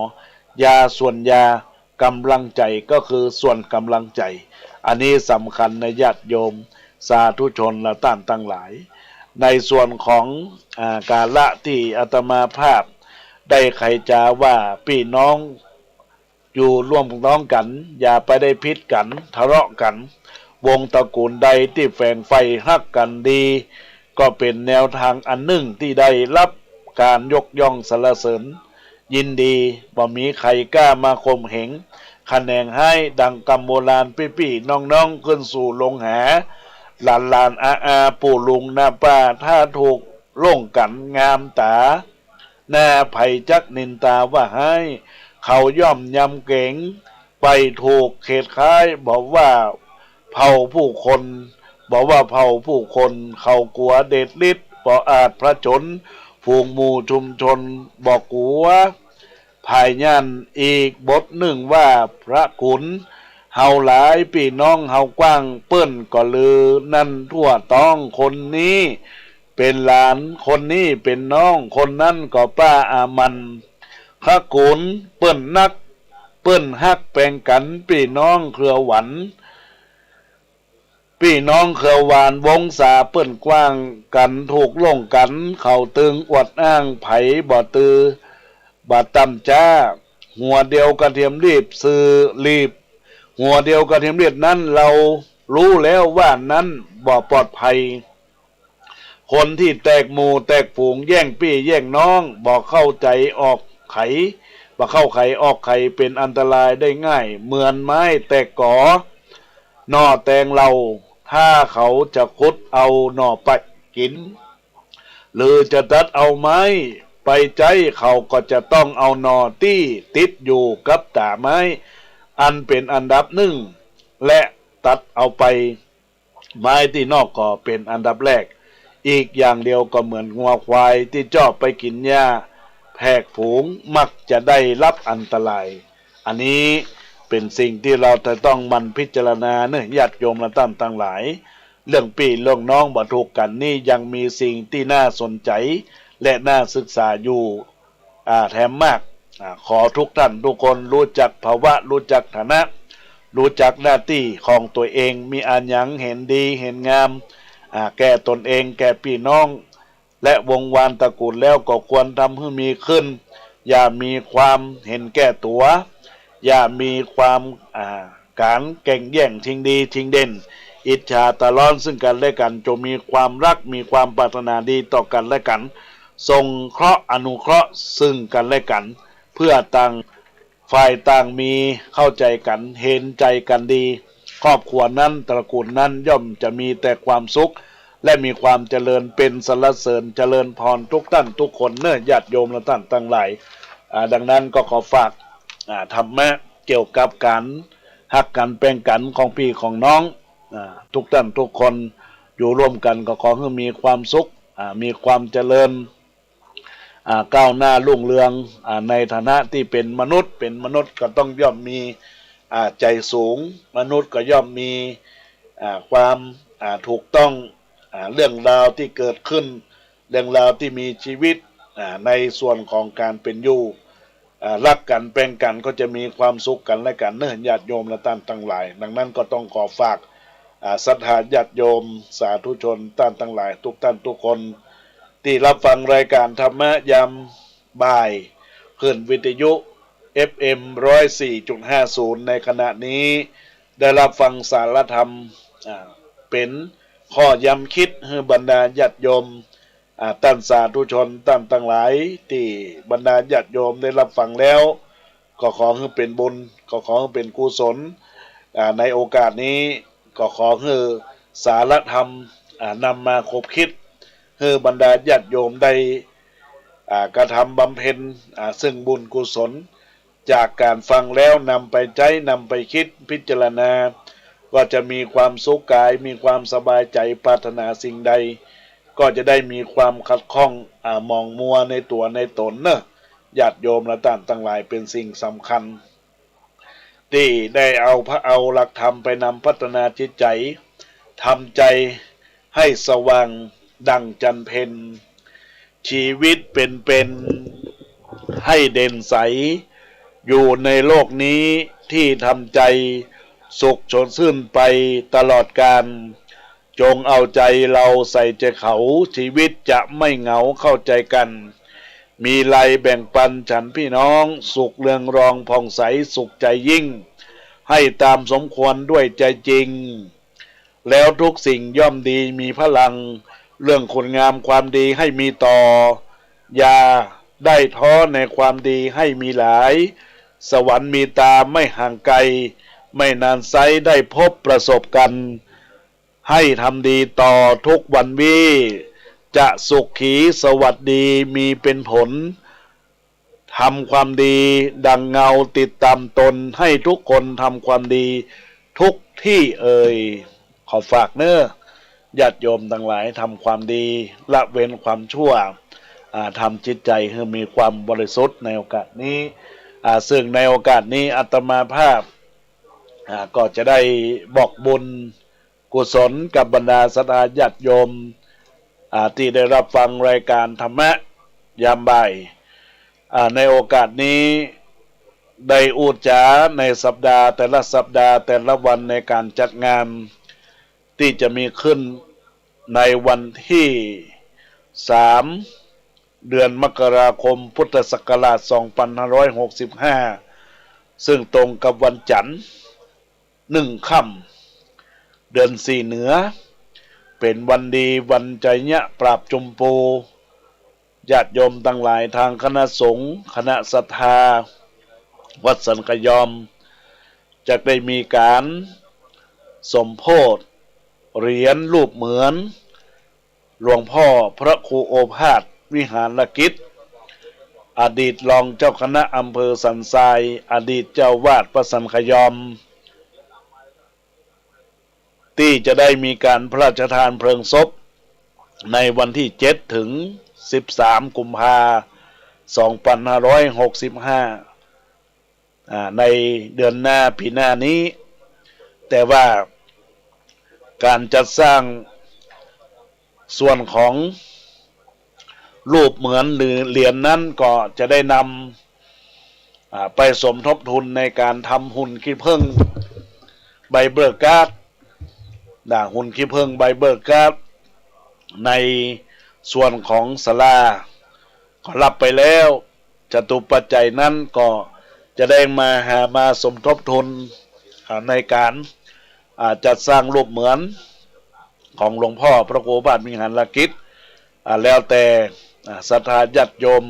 ยาส่วนยา ก๋ำลังใจ๋ก็คือส่วนก๋ำลังใจ๋ อันนี้สำคัญนะญาติโยม สาธุชนและต้านตังหลาย ในส่วนของ อ่า กาละตี้อาตมาภาพได้ไขจ๋าว่า ปี้น้องอยู่ร่วมน้องกั๋น อย่าไปได้ผิดกั๋น ทะเลาะกั๋น วงตระกูลใดตี้แฝงใฝ่ฮักกั๋นดี ก็เป๋นแนวตางอันนึ่งตี้ได้ฮับก๋านยกย่องสรรเสริญ ยินดี บ่มีใผกล้ามาข่มเหง ขะแหนงฮ้าย ดังกำโบราณ ปี้ๆ น้องๆ ขึ้นสู่ลงหา หลานๆ อาๆ ปู่ลุงน้าป้า ถ้าถูกล่วงกั๋นงามต๋า หน้าใผจักนินตาว่าฮ้าย เขาย่อมยำเก๋ง ไปถูกเขตค้าย บ่ว่าเผ่าผู้คน บ่ว่าเผ่าผู้คน เขากั๋วเดชฤทธิ์ บ่อาจผจญ ฝูงหมู่ชุมชน บ่กั๋ว ผายย่าน อีกบทนึ่งว่า พระคุณ เฮาหลายปี้น้องเฮากว้าง เปิ้นก็ลือนั่นทั่วต้อง คนนี้เป๋นหลาน คนนี้เป๋นน้อง คนนั้นก็ป้าอามัน พระคุณเปิ้นนัก เปิ้นฮักแปงกั๋น ปี้น้องเครือหวัน ปี้น้องเครือหวาน วงศาเปิ้นกว้างกั๋น ถูกล่วงกั๋น เขาตึงอวดอ้าง ใผบ่ตื่น บ่ตำจ๊า หัวเดียวกระเทียมลีบซื่อลีบ หัวเดียวกระเทียมลีบนั้น เฮาฮู้แล้วว่านั้นบ่ปลอดภัย คนตี้แตกหมู่แตกฝูง แย่งปี้แย่งน้อง บ่เข้าใจ๋ออกใข บ่เข้าใขออกใข เป๋นอันตรายได้ง่าย เหมือนไม้แตกก๋อ หน่อแตงเฮา ถ้าเขาจะขุดเอาหน่อไปกิ๋น หรือจะตัดเอาไม้ไปใจ๊ เขาก็จะต้องเอาหน่อตี้ติดอยู่กับต๋าไม้ อันเป๋นอันดับนึ่ง และตัดเอาไป ไม้ตี้นอกก็เป๋นอันดับแรก อีกอย่างเดียวก็เหมือนงัวควายตี้เจาะไปกิ๋นหญ้าแผกฝูง มักจะได้ฮับอันตราย อันนี้เป๋นสิ่งตี้เฮาจะต้องหมั่นพิจารณาเนาะ ญาติโยมและต้านตังหลาย เรื่องปี้เรื่องน้องบ่ถูกกั๋นนี่ยังมีสิ่งตี้น่าสนใจ๋ และน่าศึกษาอยู่ อ่า แถมมาก อ่า ขอทุกต้านทุกคนฮู้จักภาวะ ฮู้จักฐานะ รู้จักหน้าตี้ของตั๋วเอง มีอะหยังหันดีหันงาม อ่า แก่ตนเอง แก่ปี้น้อง และวงศ์วานตระกู๋นแล้วก็ควรทำหื้อมีขึ้น อย่ามีความหันแก่ตั๋ว อย่ามีความ อ่า ก๋านแก่งแย่งชิงดีชิงเด่น อิจฉาตาร้อนซึ่งกั๋นและกั๋น จงมีความฮัก มีความปรารถนาดีต่อกั๋นและกั๋น สงเคราะห์อนุเคราะห์ซึ่งกั๋นและกั๋น เพื่อต่างฝ่ายต่างมีเข้าใจ๋กั๋น หันใจ๋กั๋นดี ครอบครัวนั้นตระกู๋นนั้นย่อมจะมีแต่ความสุข และมีความเจริญ เป๋นสรรเสริญเจริญพรทุกต้านทุกคนเน่อ ญาติโยมและต้านตังหลาย อ่า ดังนั้นก็ขอฝาก อ่า ธรรมะเกี่ยวกับก๋านฮักกั๋นแป๋งกั๋นของปี้ของน้อง อ่า ทุกต้านทุกคน อยู่ร่วมกั๋นก็ขอหื้อมีความสุข อ่า มีความเจริญ อ่า ก้าวหน้ารุ่งเรือง อ่า ในฐานะตี้เป๋นมนุษย์ เป๋นมนุษย์ก็ต้องย่อมมี อ่า ใจ๋สูง มนุษย์ก็ย่อมมี อ่า ความ อ่า ถูกต้อง อ่า เรื่องราวตี้เกิดขึ้น เรื่องราวตี้มีจีวิต อ่า ในส่วนของก๋านเป๋นอยู่ อ่า ฮักกั๋นแป๋งกั๋นก็จะมีความสุขกั๋นและกั๋นเน่อ ญาติโยมและต้านตังหลาย ดังนั้นก็ต้องขอฝาก อ่า ศรัทธาญาติโยมสาธุชนต้านตังหลายทุกต้านทุกคน ตี้ฮับฟังรายก๋านธรรมะยามบ่าย คลื่นวิทยุ เอฟเอ็ม ร้อยสี่จุดห้าศูนย์ ในขณะนี้ ได้ฮับฟังสารธรรม อ่า เป๋นข้อย้ำกึ๊ดหื้อบรรดาญาติโยม อ่า ต้านสาธุชนต้านตังหลาย ตี้บรรดาญาติโยมได้ฮับฟังแล้ว ก็ขอหื้อเป๋นบุญ ก็ขอหื้อเป๋นกุศล อ่า ในโอกาสนี้ ก็ขอหื้อสารธรรม อ่า นำมาขบคิด หื้อบรรดาญาติโยมได้ อ่า กระทำบำเพ็ญ อ่า ซึ่งบุญกุศล จากก๋านฟังแล้วนำไปใจ๊ นำไปกึ๊ดพิจารณา ก็จะมีความสุขก๋าย มีความสบายใจ๋ ปรารถนาสิ่งใด ก็จะได้มีความขัดข้อง อ่า หมองมัวในตั๋วในต๋นเน่อ ญาติโยมและต้านตังหลาย เป๋นสิ่งสำคัญ ตี้ได้เอาพระเอาหลักธรรมไปนำพัฒนาจิตใจ๋ ทำใจ๋ให้สว่างดั่งจั๋นทร์เพ็ญ ชีวิตเป๋นเป๋นให้เด่นใส อยู่ในโลกนี้ตี้ทำใจ๋สุขสดชื่นไปตลอดกาล จงเอาใจ๋เฮาใส่ใจ๋เขา ชีวิตจะไม่เหงาเข้าใจ๋กั๋น มีลัยแบ่งปันฉันพี่น้อง สุขเรืองรองผ่องใสสุขใจ๋ยิ่ง ให้ตามสมควรด้วยใจ๋จริง แล้วทุกสิ่งย่อมดีมีพลัง เรื่องคุณงามความดีให้มีต่อ อย่าได้ท้อในความดีให้มีหลาย สวรรค์มีตาไม่ห่างไกล ไม่นานไซร้ได้พบประสบกั๋น ให้ทำดีต่อทุกวันวี จะสุขีสวัสดีมีเป๋นผล ทำความดีดังเงาติดตามตน ให้ทุกคนทำความดีทุกที่เอ่ย ขอฝากเน่อ ญาติโยมตังหลาย ทำความดี ละเว้นความชั่ว อ่า ทำจิตใจ๋หื้อมีความบริสุทธิ์ในโอกาสนี้ อ่า ซึ่งในโอกาสนี้อาตมาภาพ อ่า ก็จะได้บอกบุญ กุศลกับบรรดาศรัทธาญาติโยม อ่า ตี้ได้ฮับฟังรายก๋านธรรมะยามบ่าย อ่า ในโอกาสนี้ได้อู้จ๋าในสัปดาห์ แต่ละสัปดาห์ แต่ละวันในก๋านจัดงาน ตี้จะมีขึ้นในวันตี้สาม เดือนมกราคม พุทธศักราช สองปันห้าร้อยหกสิบห้า ซึ่งตรงกับวันจั๋นทร์ นึ่งค่ำ เดือนสี่เหนือ เป๋นวันดีวันชัยยะปราบจุมปู ญาติโยมตังหลาย ตางคณะสงฆ์ คณะศรัทธา วัดสันขยอม จะได้มีก๋านสมโภชเหรียญรูปเหมือน หลวงพ่อพระครูโอภาสวิหารกิจ อดีตรองเจ้าคณะอำเภอสันทราย อดีตเจ้าวาดวัดสันขยอม ตี้จะได้มีก๋านพระราชทานเพลิงศพ ในวันตี้เจ็ด ถึง สิบสาม กุมภา สองปันห้าร้อยหกสิบห้า อ่า ในเดือนหน้าปี๋หน้านี้ แต่ว่าก๋านจัดสร้างส่วนของรูปเหมือนหรือเหรียญนั้นก็จะได้นำ อ่า ไปสมทบทุนในก๋านทำหุ่นขี้ผึ้ง ใบเบิกก๊าด นะ หุ่นขี้ผึ้งใบเบิกก๊าด ในส่วนของศาลาก็ฮับไปแล้ว จตุปัจจัยนั้นก็จะได้มาหามาสมทบทุน อ่า ในก๋าน อ่า จัดสร้างรูปเหมือนของหลวงพ่อพระครูบาทวิหารกิจ อ่า แล้วแต่ อ่า ศรัทธาญาติโยม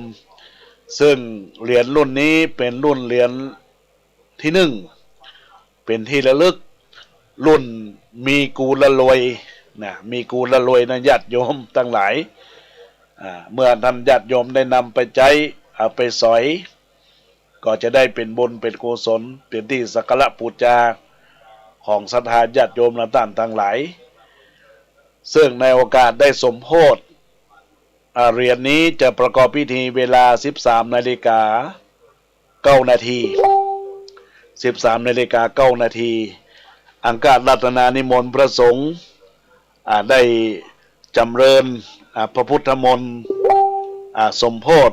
ซึ่งเหรียญรุ่นนี้เป๋นรุ่นเหรียญ ตี้นึ่ง เป๋นตี้ระลึก รุ่นมีกูละรวย นะ มีกูละรวยนะ ญาติโยมตังหลาย อ่า เมื่อท่านญาติโยมได้นำไปใจ๊ เอาไปสอย ก็จะได้เป๋นบุญเป๋นกุศล เป๋นตี้สักการะปู๋จาของศรัทธาญาติโยมและต้านตังหลาย ซึ่งในโอกาสได้สมโภช อ่า เหรียญนี้จะประกอบพิธีเวลาสิบสามนาฬิกา เก้านาที สิบสามนาฬิกาเก้านาที อังครัตนานิมนต์พระสงฆ์ อ่า ได้จำเริญ อ่า พระพุทธมนต์ อ่า สมโภช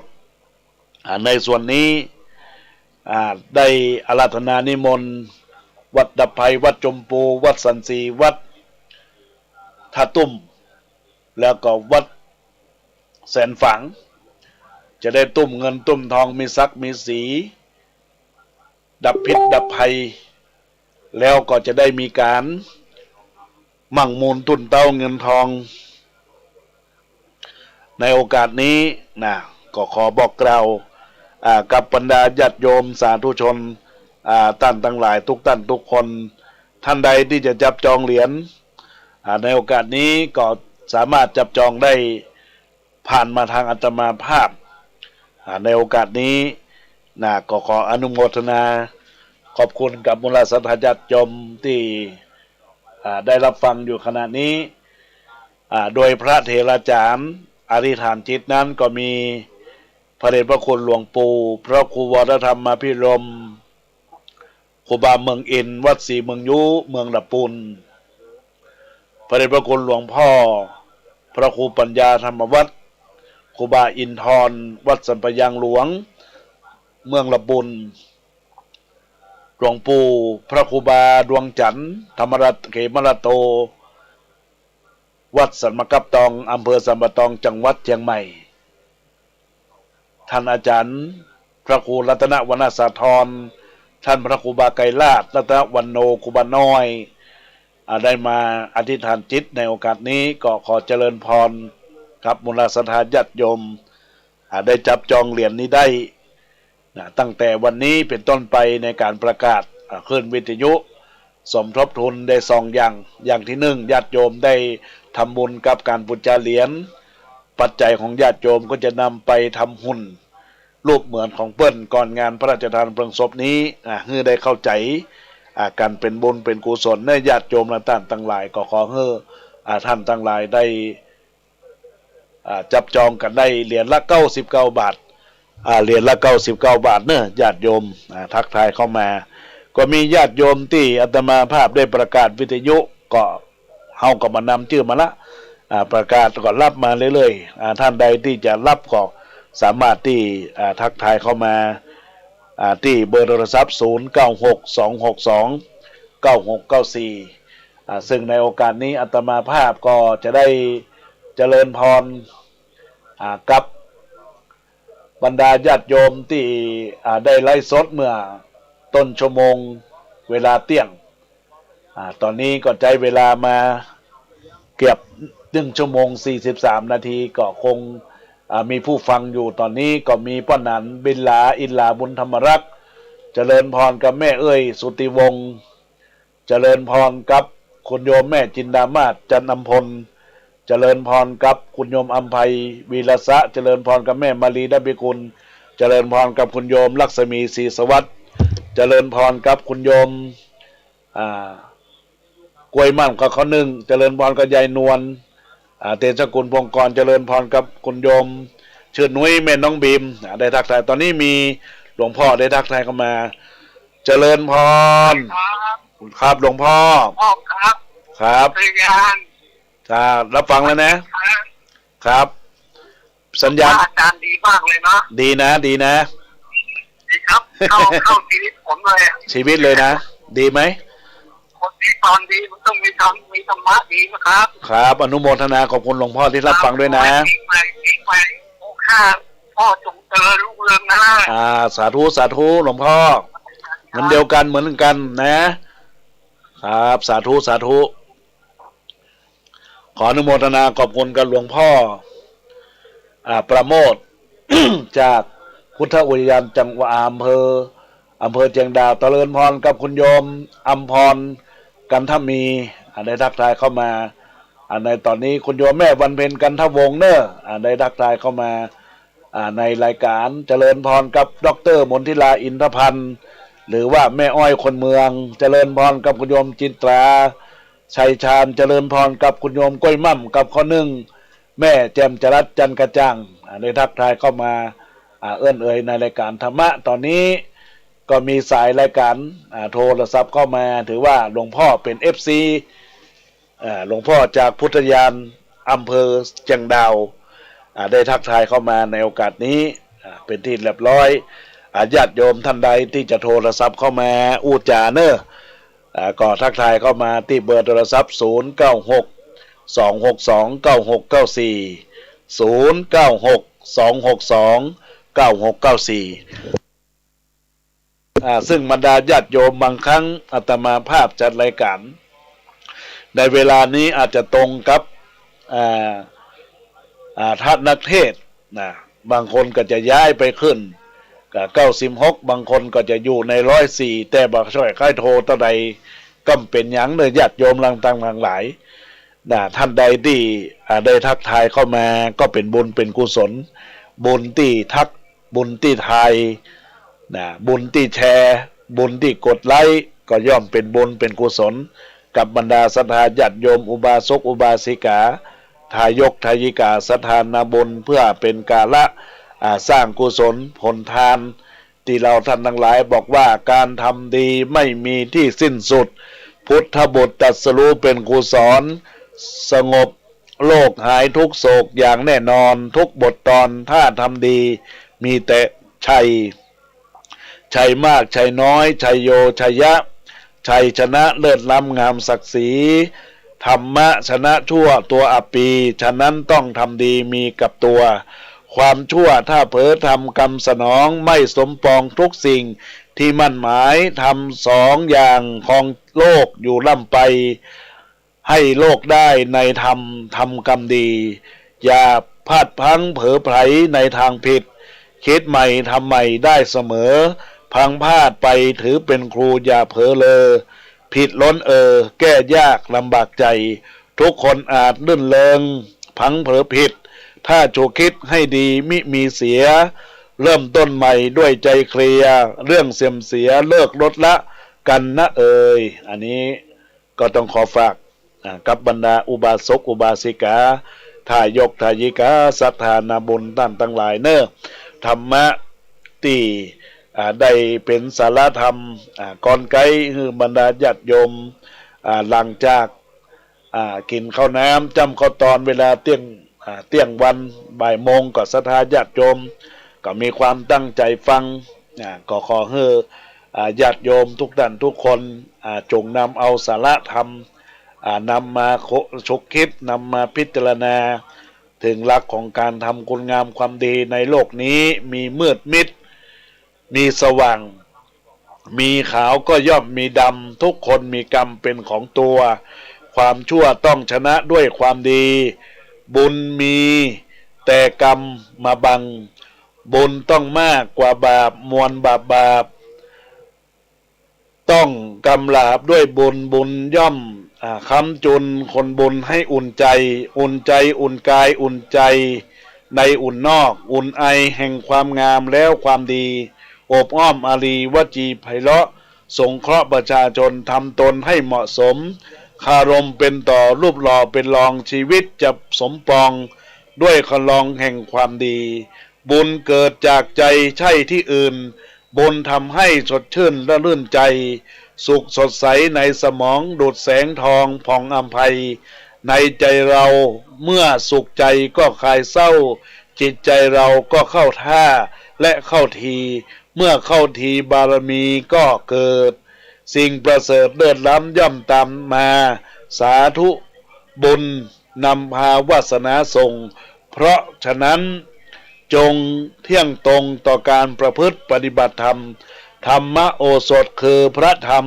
อ่า ในส่วนนี้ อ่า ได้อาราธนานิมนต์ วัดดับภัย วัดจมปู วัดสันสี วัดท่าตุ้ม แล้วก็วัด แสนฝาง จะได้ตุ้มเงินตุ้มทอง มีศักดิ์มีศรี ดับพิษดับภัย แล้วก็จะได้มีก๋านมั่งมูลตุ้นเต๊าเงินทอง ในโอกาสนี้นะ ก็ขอบอกกล่าว อ่า กับบรรดาญาติโยมสาธุชน อ่า ต้านตังหลายทุกต้านทุกคน ท่านใดตี้จะจับจองเหรียญ อ่า ในโอกาสนี้ก็สามารถจับจองได้ ผ่านมาตางอาตมาภาพ อ่า ในโอกาสนี้นะ ก็ขออนุโมทนาขอบคุณกับมวลศรัทธาญาติโยมตี้ อ่า ได้รับฟังอยู่ขณะนี้ อ่า โดยพระเถราจ๋ารย์อธิษฐานจิตนั้นก็มีพระเดชพระคุณหลวงปู่พระครูวรธรรมาภิรมย์ ครูบาเมืองอินทร์ วัดศรีเมืองยู เมืองละปูน พระเดชพระคุณหลวงพ่อพระครูปัญญาธรรมวัฒน์ ครูบาอินทร วัดสันปะยางหลวง เมืองละปูน หลวงปู่พระครูบาดวงจันทร์ ธรรมรัตน์ เขมรัตโต วัดสันมะกับตอง อำเภอสันป่าตอง จังหวัดเชียงใหม่ ท่านอาจารย์พระครูรัตนวรรณสาธร ท่านพระครูบาไกรลาศ รัตนวรรณโณ ครูบาน้อย อ่า ได้มาอธิษฐานจิตในโอกาสนี้ ก็ขอเจริญพรกับมวลศรัทธาญาติโยม อ่า ได้จับจองเหรียญนี้ได้ นะ ตั้งแต่วันนี้เป๋นต้นไปในก๋านประกาศ อ่า ขึ้นวิทยุ สมทบทุนได้สองอย่าง อย่างตี้นึ่ง ญาติโยมได้ทำบุญกับก๋านปู๋จาเหรียญ ปัจจัยของญาติโยมก็จะนำไปทำหุ่นรูปเหมือนของเปิ้นก่อนงานพระราชทานเพลิงศพนี้ อ่า หื้อได้เข้าใจ๋ อ่า ก๋านเป๋นบุญเป๋นกุศล ในญาติโยมและต้านตังหลาย ก็ขอหื้อ อ่า ต้านตังหลายได้ อ่า จับจองกั๋นได้เหรียญละเก้าสิบเก้าบาท อ่า เหรียญละเก้าสิบเก้าบาทเนาะ ญาติโยม อ่า ทักทายเข้ามา ก็มีญาติโยมตี้อาตมาภาพได้ประกาศวิทยุ ก็เฮาก็บ่นำจื้อมาละ อ่า ประกาศก็ฮับมาเรื่อยๆ อ่า ต้านใดตี้จะฮับก็สามารถตี้ อ่า ทักทายเข้ามา อ่า ตี้เบอร์โทรศัพท์ ศูนย์เก้าหก สองหกสอง เก้าหกเก้าสี่ อ่า ซึ่งในโอกาสนี้อาตมาภาพก็จะได้เจริญพร อ่า กับบรรดาญาติโยมตี้ อ่า ได้ไลฟ์สดเมื่อต้นชั่วโมงเวลาเตี้ยง อ่า ต๋อนนี้ก็ใจ๊เวลามาเกือบนึ่งชั่วโมงสี่สิบสามนาที ก็คง อ่า มีผู้ฟังอยู่ ต๋อนนี้ก็มีป้อหนัน บิลลา อินลา บุญธรรมรักษ์ เจริญพรกับแม่เอื้อย สุติวงศ์ เจริญพรกับคุณโยมแม่จินดามาศ จันทร์อำพล เจริญพรกับคุณโยมอำไพ วีรสะ เจริญพรกับแม่มาลี ดับเบิลกุล เจริญพรกับคุณโยมลักษมี ศรีสวัสดิ์ เจริญพรกับคุณโยม อ่า กล้วยมั่นกับข้าวนึ่ง เจริญพรกับยายนวล อ่า เตชะกุล พงศ์กร เจริญพรกับคุณโยมชื่อนุ้ย แม่น้องบีม อ่า ได้ทักทาย ต๋อนนี้มีหลวงพ่อได้ทักทายเข้ามา เจริญพร ครับ ครับ หลวงพ่อ พ่อครับ ครับ สัญญาณ ครับ ฮับฟังแล้วนะ ครับ สัญญาณ อาจารย์ดีมากเลยเนาะ ดีนะ ดีนะ ดีครับ เข้า เข้าชีวิตผมเลยอะ ชีวิตเลยนะ ดีไหม โค มีความดีมันต้องมีธรรม มีธรรมะดีนะครับ ครับ อนุโมทนาขอบคุณหลวงพ่อที่รับฟังด้วยนะ ปีใหม่ ปีใหม่ หกห้า พ่อจงเจริญรุ่งเรืองนะ อ่า สาธุ สาธุ หลวงพ่อ เหมือนเดียวกัน เหมือนกันนะ ครับ สาธุ สาธุ ขออนุโมทนาขอบคุณกับหลวงพ่อ อ่า ประโมท จากพุทธอุทยานจังหวัด อำเภอ อำเภอเจียงดาว เจริญพรกับคุณโยมอำพร กันทมี อ่า ได้ทักทายเข้ามา อ่า ในตอนนี้คุณโยมแม่วันเพ็ญ กันทวงศ์เนอะ อ่า ได้ทักทายเข้ามา อ่า ในรายการ เจริญพรกับด็อกเตอร์มนทิลา อินทพันธ์ หรือว่าแม่อ้อยคนเมือง เจริญพรกับคุณโยมจิตรา ชัยชาญ เจริญพรกับคุณโยมกล้วยม่ำกับข้าวนึ่ง แม่แจ่มจรัส จันทร์กระจ่าง อ่า ได้ทักทายเข้ามา อ่า เอื้อนเอ่ยในรายการธรรมะ ตอนนี้ก็มีสายรายการ อ่า โทรศัพท์เข้ามา ถือว่าหลวงพ่อเป็น เอฟซี อ่า หลวงพ่อจากพุทธอุทยานอำเภอเจียงดาว อ่า ได้ทักทายเข้ามาในโอกาสนี้ อ่า เป็นที่เรียบร้อย อ่า ญาติโยมท่านใดที่จะโทรศัพท์เข้ามาอู้จ๋าเนอะ อ่า ก็ทักทายเข้ามาที่เบอร์โทรศัพท์ ศูนย์เก้าหก สองหกสอง เก้าหกเก้าสี่ ศูนย์เก้าหก สองหกสอง เก้าหกเก้าสี่ อ่า ซึ่งบรรดาญาติโยมบางครั้งอาตมาภาพจัดรายการ ในเวลานี้อาจจะตรงกับ อ่า อ่า ทัศน์นักเทศน์นะ บางคนก็จะย้ายไปขึ้นกับเก้าสิบหก บางคนก็จะอยู่ในร้อยสี่ แต่บ่าช่อยใครโทรเต้าใดก็บ่เป๋นหยังเนอะ ญาติโยมหลังตังหลายนะ ท่านใดที่ อ่า ได้ทักทายเข้ามาก็เป็นบุญเป็นกุศล บุญตี้ทัก บุญตี้ทายนะ บุญตี้แชร์ บุญตี้กดไลก์ ก็ย่อมเป็นบุญเป็นกุศล กับบรรดาศรัทธาญาติโยมอุบาสกอุบาสิกา ทายกทายิกาศรัทธานาบุญ เพื่อเป็นการละ อ่า สร้างกุศลผลทาน ตี้เฮาท่านทั้งหลายบอกว่า การทำดีไม่มีที่สิ้นสุด พุทธบุตรตรัสรู้เป็นครูสอน สงบโรคหายทุกข์โศกอย่างแน่นอน ทุกบทตอนถ้าทำดีมีแต่ชัย ชัยมากชัยน้อย ชัยโยชัยยะ ชัยชนะเลิศล้ำงามศักดิ์ศรี ธรรมะชนะชั่วตัวอัปปี ฉะนั้นต้องทำดีมีกับตัว ความชั่วถ้าเผลอทำกรรมสนอง ไม่สมปองทุกสิ่งที่มั่นหมาย ทำสองอย่างครองโลกอยู่ร่ำไป ให้โลกได้ในธรรม ทำกรรมดี อย่าพลาดพลั้งเผลอไผลในทางผิด คิดใหม่ทำใหม่ได้เสมอ พลั้งพลาดไปถือเป็นครูอย่าเผลอเลอ ผิดล้นเออ แก้ยากลำบากใจ ทุกคนอาจรื่นเริง พลั้งเผลอผิด ถ้าจะคิดให้ดีมิมีเสีย เริ่มต้นใหม่ด้วยใจเคลียร์ เรื่องเสื่อมเสียเลิกลดละกันนะเอ่ย อันนี้ก็ต้องขอฝาก อ่า กับบรรดาอุบาสกอุบาสิกา ทายกทายิกา ศรัทธานาบุญท่านทั้งหลายเนอะ ธรรมะตี้ อ่า ได้เป๋นสาระธรรม อ่า ก่อนไกลหื้อบรรดาญาติโยม อ่า หลังจาก อ่า กิ๋นข้าวน้ำ จ้ำข้าวตอนเวลาเตี้ยง อ่า เตี้ยงวัน บ่ายโมง ก็ศรัทธาญาติโยม ก็มีความตั้งใจ๋ฟัง อ่า ก็ขอหื้อ อ่า ญาติโยมทุกท่านทุกคน อ่า จงนำเอาสาระธรรม อ่า นำมาคบ ชุกคิด นำมาพิจารณา ถึงหลักของการทำคุณงามความดีในโลกนี้ มีมืดมิด มีสว่าง มีขาวก็ย่อมมีดำ ทุกคนมีกรรมเป็นของตัว ความชั่วต้องชนะด้วยความดี บุญมีแต่กรรมมาบัง บุญต้องมากกว่าบาป มวลบาปบาป ต้องกำราบด้วยบุญ บุญย่อม อ่า ค้ำจุนคนบุญให้อุ่นใจ อุ่นใจ อุ่นกาย อุ่นใจในอุ่นนอก อุ่นไอแห่งความงามแล้วความดี โอบอ้อมอารีย์วจีไพเราะ สงเคราะห์ประชาชน ทำตนให้เหมาะสม คารมเป็นต่อ รูปหล่อเป็นรอง ชีวิตจะสมปอง ด้วยคันลองแห่งความดี บุญเกิดจากใจใช่ที่อื่น บุญทำให้สดชื่นระรื่นใจ สุขสดใสในสมอง ดุจแสงทองผ่องอำไพ ในใจเราเมื่อสุขใจก็คลายเศร้า จิตใจเราก็เข้าท่าและเข้าที เมื่อเข้าทีบารมีก็เกิด สิ่งประเสริฐเลิศล้ำย่อมตามมา สาธุบุญนำพาวาสนาส่ง เพราะฉะนั้นจงเที่ยงตรงต่อการประพฤติปฏิบัติธรรม ธรรมโอสถคือพระธรรม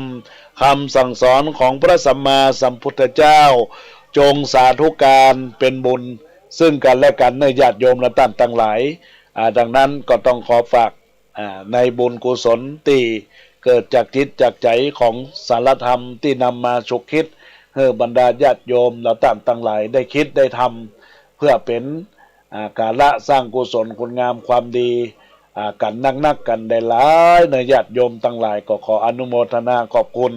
คำสั่งสอนของพระสัมมาสัมพุทธเจ้า จงสาธุการเป็นบุญซึ่งกันและกันเน่อญาติโยมและต้านตังหลาย อ่า ดังนั้นก็ต้องขอฝาก อ่า ในบุญกุศลตี้เกิดจากจิตจากใจ๋ของสารธรรมตี้นำมาฉุกคิดหื้อบรรดาญาติโยมและต้านตังหลายได้คิดได้ทำ เพื่อเป๋น อ่า การละสร้างกุศลคุณงามความดี อ่า กั๋นนักๆ กั๋นหลายๆ เน่อญาติโยมตังหลาย ก็ขออนุโมทนาขอบคุณ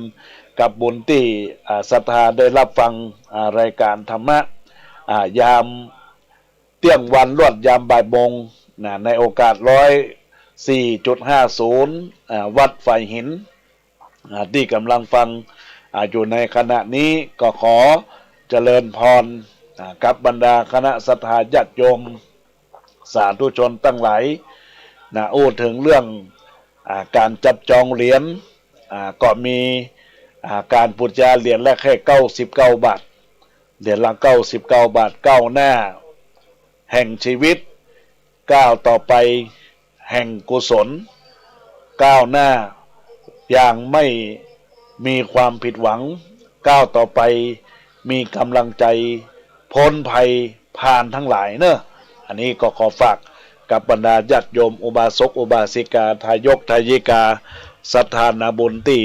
กับบุญตี้ อ่า ศรัทธาได้รับฟัง อ่า รายการธรรมะ อ่า ยาม เตี้ยงวันลวดยามบ่ายโมงนะ ในโอกาสร้อยสี่จุดห้าศูนย์ อ่า วัดฝายหิน อ่า ตี้ก่ำลังฟัง อ่า อยู่ในขณะนี้ ก็ขอเจริญพร อ่า กับบรรดาคณะศรัทธาญาติโยม สาธุชนตังหลายนะ อู้เถิงเรื่อง อ่า ก๋านจับจองเหรียญ อ่า ก็มี อ่า ก๋านปู๋จาเหรียญละแค่เก้าสิบเก้าบาท เหรียญละเก้าสิบเก้าบาท ก้าวหน้าแห่งชีวิต ก้าวต่อไปแห่งกุศล ก้าวหน้าอย่างไม่มีความผิดหวัง ก้าวต่อไปมีก๋ำลังใจ๋ ป๊นภัยผ่านตังหลายเน่อ อันนี้ก็ขอฝากกับบรรดาญาติโยมอุบาสกอุบาสิกา ทายกทายิกา ศรัทธานาบุญตี้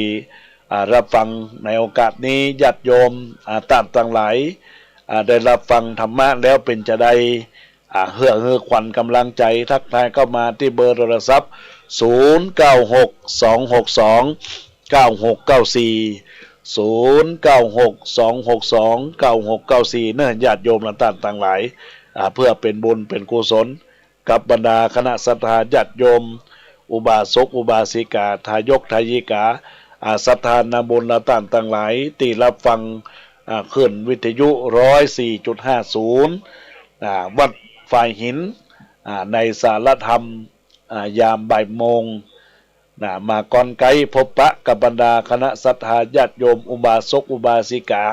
อ่า รับฟังในโอกาสนี้ ญาติโยม อ่า ต้านตังหลาย อ่า ได้รับฟังธรรมะแล้วเป๋นจาใด อ่า เฮื่อหื้อขวัญก๋ำลังใจ๋ ทักทายเข้ามาตี้เบอร์โทรศัพท์ ศูนย์เก้าหก สองหกสอง เก้าหกเก้าสี่ ศูนย์เก้าหก สองหกสอง เก้าหกเก้าสี่ เน่อญาติโยมและต้านตังหลาย อ่า เพื่อเป๋นบุญเป๋นกุศล กับบรรดาคณะศรัทธาญาติโยม อุบาสกอุบาสิกา ทายกทายิกา อ่า ศรัทธานาบุญและต้านตังหลายตี้รับฟัง อ่า คลื่นวิทยุร้อยสี่จุดห้าศูนย์ อ่า วัดฝายหิน อ่า ในสารธรรม อ่า ยามบ่ายโมง นะ มาก่อนใก้พบปะกับบรรดาคณะศรัทธาญาติโยมอุบาสกอุบาสิกา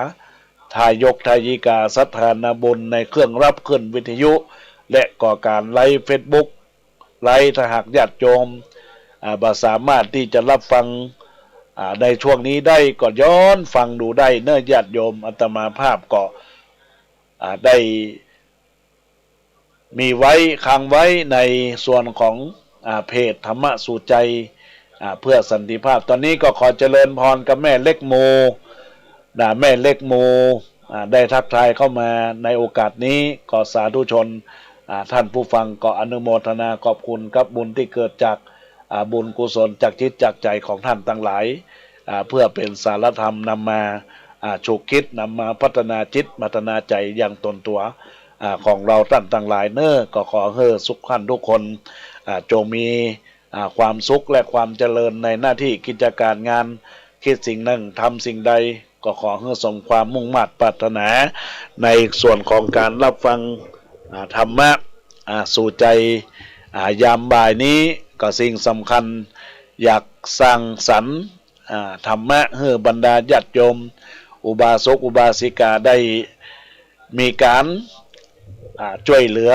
ทายกทายิกา ศรัทธานาบุญในเครื่องรับคลื่นวิทยุ และก็ก๋านไลฟ์เฟซบุ๊ก ไลฟ์ ถ้าหากญาติโยม อ่า บ่สามารถตี้จะรับฟัง อ่า ในช่วงนี้ได้ก็ย้อนฟังดูได้เน่อญาติโยม อาตมาภาพก็ อ่า ได้ มีไว้ ค้างไว้ในส่วนของ อ่า เพจธรรมะสู่ใจ อ่า เพื่อสันติภาพ ตอนนี้ก็ขอเจริญพรกับแม่เล็กหมู่ นะ แม่เล็กหมู่ อ่า ได้ทักทายเข้ามาในโอกาสนี้ ก็สาธุชน อ่า ท่านผู้ฟังก็อนุโมทนาขอบคุณกับบุญที่เกิดจาก อ่า บุญกุศลจากจิตจากใจ๋ของท่านตังหลาย อ่า เพื่อเป๋นสารธรรมนำมา อ่า ฉุกคิด นำมาพัฒนาจิตพัฒนาใจ๋อย่างตนตั๋ว อ่า ของเฮาต้านตังหลายเน่อ ก็ขอหื้อทุกท่านทุกคน อ่า จงมี อ่า ความสุขและความเจริญในหน้าที่กิจก๋านงาน คิดสิ่งนึ่ง ทำสิ่งใด ก็ขอหื้อสมความมุ่งมาดปรารถนา ในส่วนของก๋านรับฟัง อ่า ธรรมะ อ่า สู่ใจ อ่า ยามบ่ายนี้ ก็สิ่งสำคัญ อยากสร้างสรรค์ อ่า ธรรมะหื้อบรรดาญาติโยม อุบาสกอุบาสิกาได้มีก๋าน อ่า จ้วยเหลือ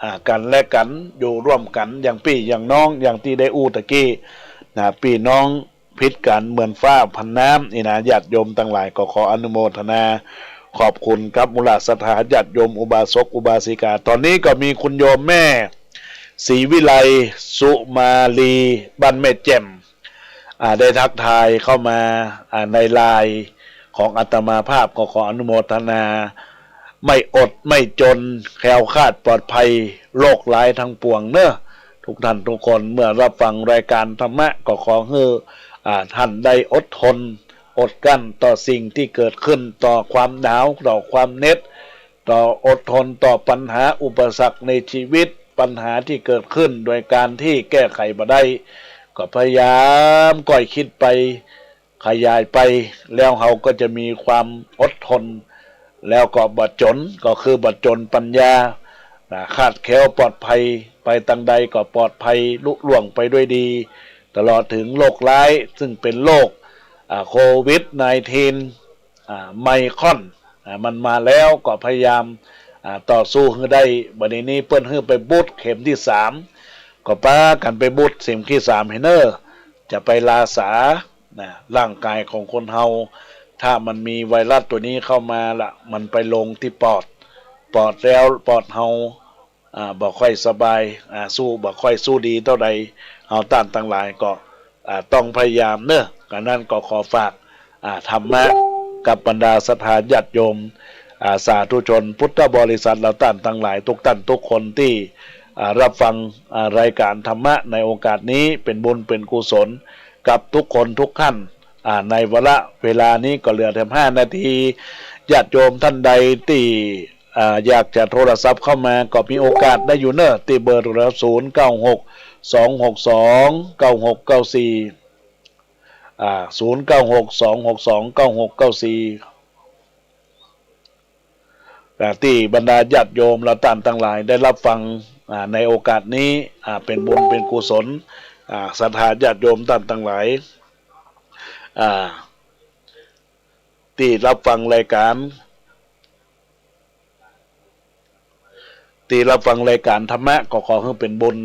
อ่า กั๋นและกั๋น อยู่ร่วมกั๋นอย่างปี้อย่างน้อง อย่างตี้ได้อู้ตะกี้ นะ ปี้น้องผิดกั๋นเหมือนฟ้าพันน้ำนี่นะ ญาติโยมตังหลาย ก็ขออนุโมทนาขอบคุณกับหมู่เหล่าศรัทธาญาติโยมอุบาสกอุบาสิกา ตอนนี้ก็มีคุณโยมแม่ ศรีวิไล สุมาลี บ้านแม่แจ่ม อ่า ได้ทักทายเข้ามา อ่า ในไลน์ของอาตมาภาพ ก็ขออนุโมทนา ไม่อดไม่จน แคล้วคลาดปลอดภัย โรคร้ายทั้งปวงเน่อ ทุกท่านทุกคน เมื่อรับฟังรายการธรรมะ ก็ขอหื้อ อ่า ท่านได้อดทน อดกลั้นต่อสิ่งที่เกิดขึ้น ต่อความหนาว ต่อความเหน็บ ต่อ อดทนต่อปัญหาอุปสรรคในชีวิต ปัญหาที่เกิดขึ้นโดยการที่แก้ไขบ่ได้ ก็พยายามก้อยคิดไป ขยายไป แล้วเฮาก็จะมีความอดทน แล้วก็บ่จน ก็คือบ่จนปัญญา นะ คลาดแคล้วปลอดภัย ไปตางใดก็ปลอดภัยลุล่วงไปด้วยดี ตลอดถึงโรคร้าย ซึ่งเป๋นโรค อ่า โควิดไนน์ทีน อ่า ไมครอน อ่า มันมาแล้วก็พยายาม อ่า ต่อสู้หื้อได้ บัดนี้เปิ้นหื้อไปบูสต์เข็มตี้สาม ก็ปากั๋นไปบูสต์เข็มตี้สามหื้อเน่อ จะไปลาสา นะ ร่างกายของคนเฮา ถ้ามันมีไวรัสตั๋วนี้เข้ามาละ มันไปลงตี้ปอด ปอดแล้ว ปอดเฮา อ่า บ่ค่อยสบาย อ่า สู้ บ่ค่อยสู้ดีเต้าใด เฮาต้านตังหลายก็ อ่า ต้องพยายามเน่อ กั๋นนั้นก็ขอฝาก อ่า ธรรมะกับบรรดาศรัทธาญาติโยม อ่า สาธุชนพุทธบริษัท เฮาต้านตังหลาย กู้ต้านกู้คนตี้ อ่า ฮับฟัง อ่า รายก๋านธรรมะในโอกาสนี้ เป๋นบุญเป๋นกุศลกับกู้คนกู้ต้าน อ่า ในวาระเวลานี้ก็เหลือแถมห้านาที ญาติโยมต้านใดตี้ อ่า อยากจะโทรศัพท์เข้ามาก็มีโอกาสได้อยู่เน่อ ตี้เบอร์โทรศัพท์ ศูนย์เก้าหก สองหกสอง เก้าหกเก้าสี่ อ่า ศูนย์เก้าหก สองหกสอง เก้าหกเก้าสี่ อ่า ตี้บรรดาญาติโยมเฮาต้านตังหลายได้ฮับฟัง อ่า ในโอกาสนี้ อ่า เป๋นบุญเป๋นกุศล อ่า ศรัทธาญาติโยมต้านตังหลาย อ่า ตี้ฮับฟังรายก๋าน ตี้ฮับฟังรายก๋านธรรมะ ก็ขอหื้อเป๋นบุญ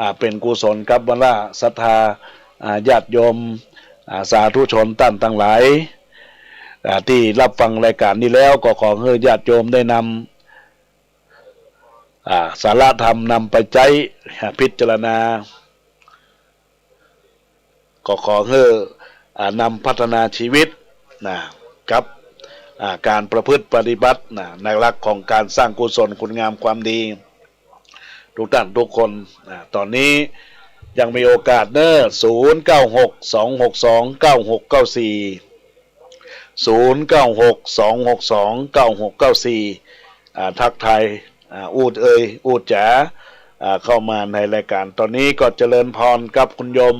อ่า เป๋นกุศลกับบรรดาศรัทธา อ่า ญาติโยม อ่า สาธุชนต้านตังหลาย อ่า ตี้ฮับฟังรายก๋านนี้แล้ว ก็ขอหื้อญาติโยมได้นำ อ่า สาระธรรมนำไปใจ๊ อ่า พิจารณา ก็ขอหื้อ อ่า นำพัฒนาชีวิต นะ กับ อ่า ก๋านประพฤติปฏิบัติ นะ ในหลักของก๋านสร้างกุศลคุณงามความดี กู้ต้านกู้คน นะ ต๋อนนี้ยังมีโอกาสเน่อ ศูนย์เก้าหก สองหกสอง เก้าหกเก้าสี่ ศูนย์เก้าหก สองหกสอง เก้าหกเก้าสี่ อ่า ทักทาย อ่า อู้เอ่ย อู้จ๋า อ่า เข้ามาในรายก๋าน ต๋อนนี้ก็เจริญพรกับคุณโยม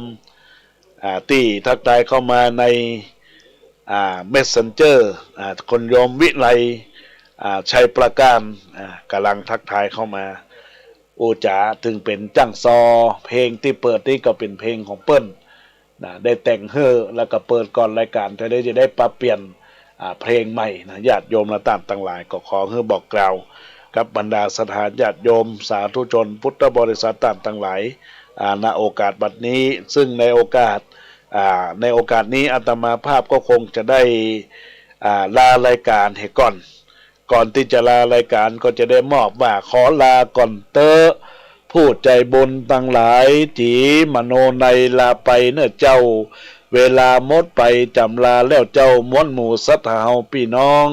อ่า ตี้ทักทายเข้ามาใน อ่า เมสเซนเจอร์ อ่า คุณโยมวิไล อ่า ชัยประการ อ่า ก่ำลังทักทายเข้ามา อู้จ๋า เถิงเป๋นจ้างซอ เพลงตี้เปิดนี้ก็เป๋นเพลงของเปิ้น นะ ได้แต่งหื้อ แล้วก็เปิดก่อนรายก๋าน จะได้ จะได้ปรับเปลี่ยน อ่า เพลงใหม่นะ ญาติโยมเฮาต้านตังหลาย ก็ขอหื้อบอกกล่าวกับบรรดาศรัทธาญาติโยม สาธุชนพุทธบริษัทต้านตังหลาย อ่า ณ โอกาสบัดนี้ ซึ่งในโอกาส อ่า ในโอกาสนี้อาตมาภาพก็คงจะได้ อ่า ลารายก๋านเหียก่อน ก่อนตี้จะลารายก๋านก็จะได้มอบว่า ขอลาก่อนเต๊อะ ผู้ใจ๋บุญตังหลาย จี๋มโนไนยลาไปเน่อเจ้า เวลาหมดไปจ๋ำลาแล้วเจ้า มวลหมู่ศรัทธาเฮาปี้น้อง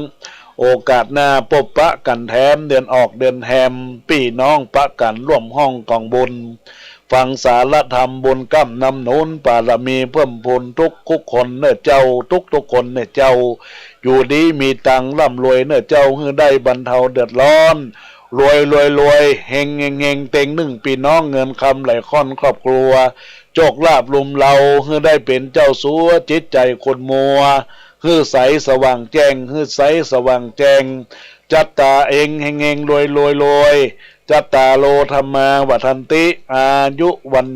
โอกาสหน้าปบปะกั๋นแถม เดือนออกเดือนแฮม ปี้น้องปะกั๋นร่วมฮ้องกองบุญ ฟังสาระธรรมบุญก้ำนำหนุน ปารมีเพิ่มพูนกู้กู้คนเน่อเจ้า กู้กู้คนเน่อเจ้า อยู่ดีมีตังค์ร่ำรวยเน่อเจ้า หื้อได้บรรเทาเดือดร้อน รวยรวยรวย เฮงเฮงเฮง เต็งนึ่งปี้น้อง เงินคำไหลค่อนครอบครัว โชคลาภลุ่มเฮา หื้อได้เป๋นเจ้าสัว จิตใจ๋ขุ่นมัว หื้อใสสว่างแจ้ง หื้อใสสว่างแจ้ง จัตตาเฮงเฮงเฮง รวยรวยรวย จัตตาโร ธัมมา วัฑฒันติ อายุ วัณ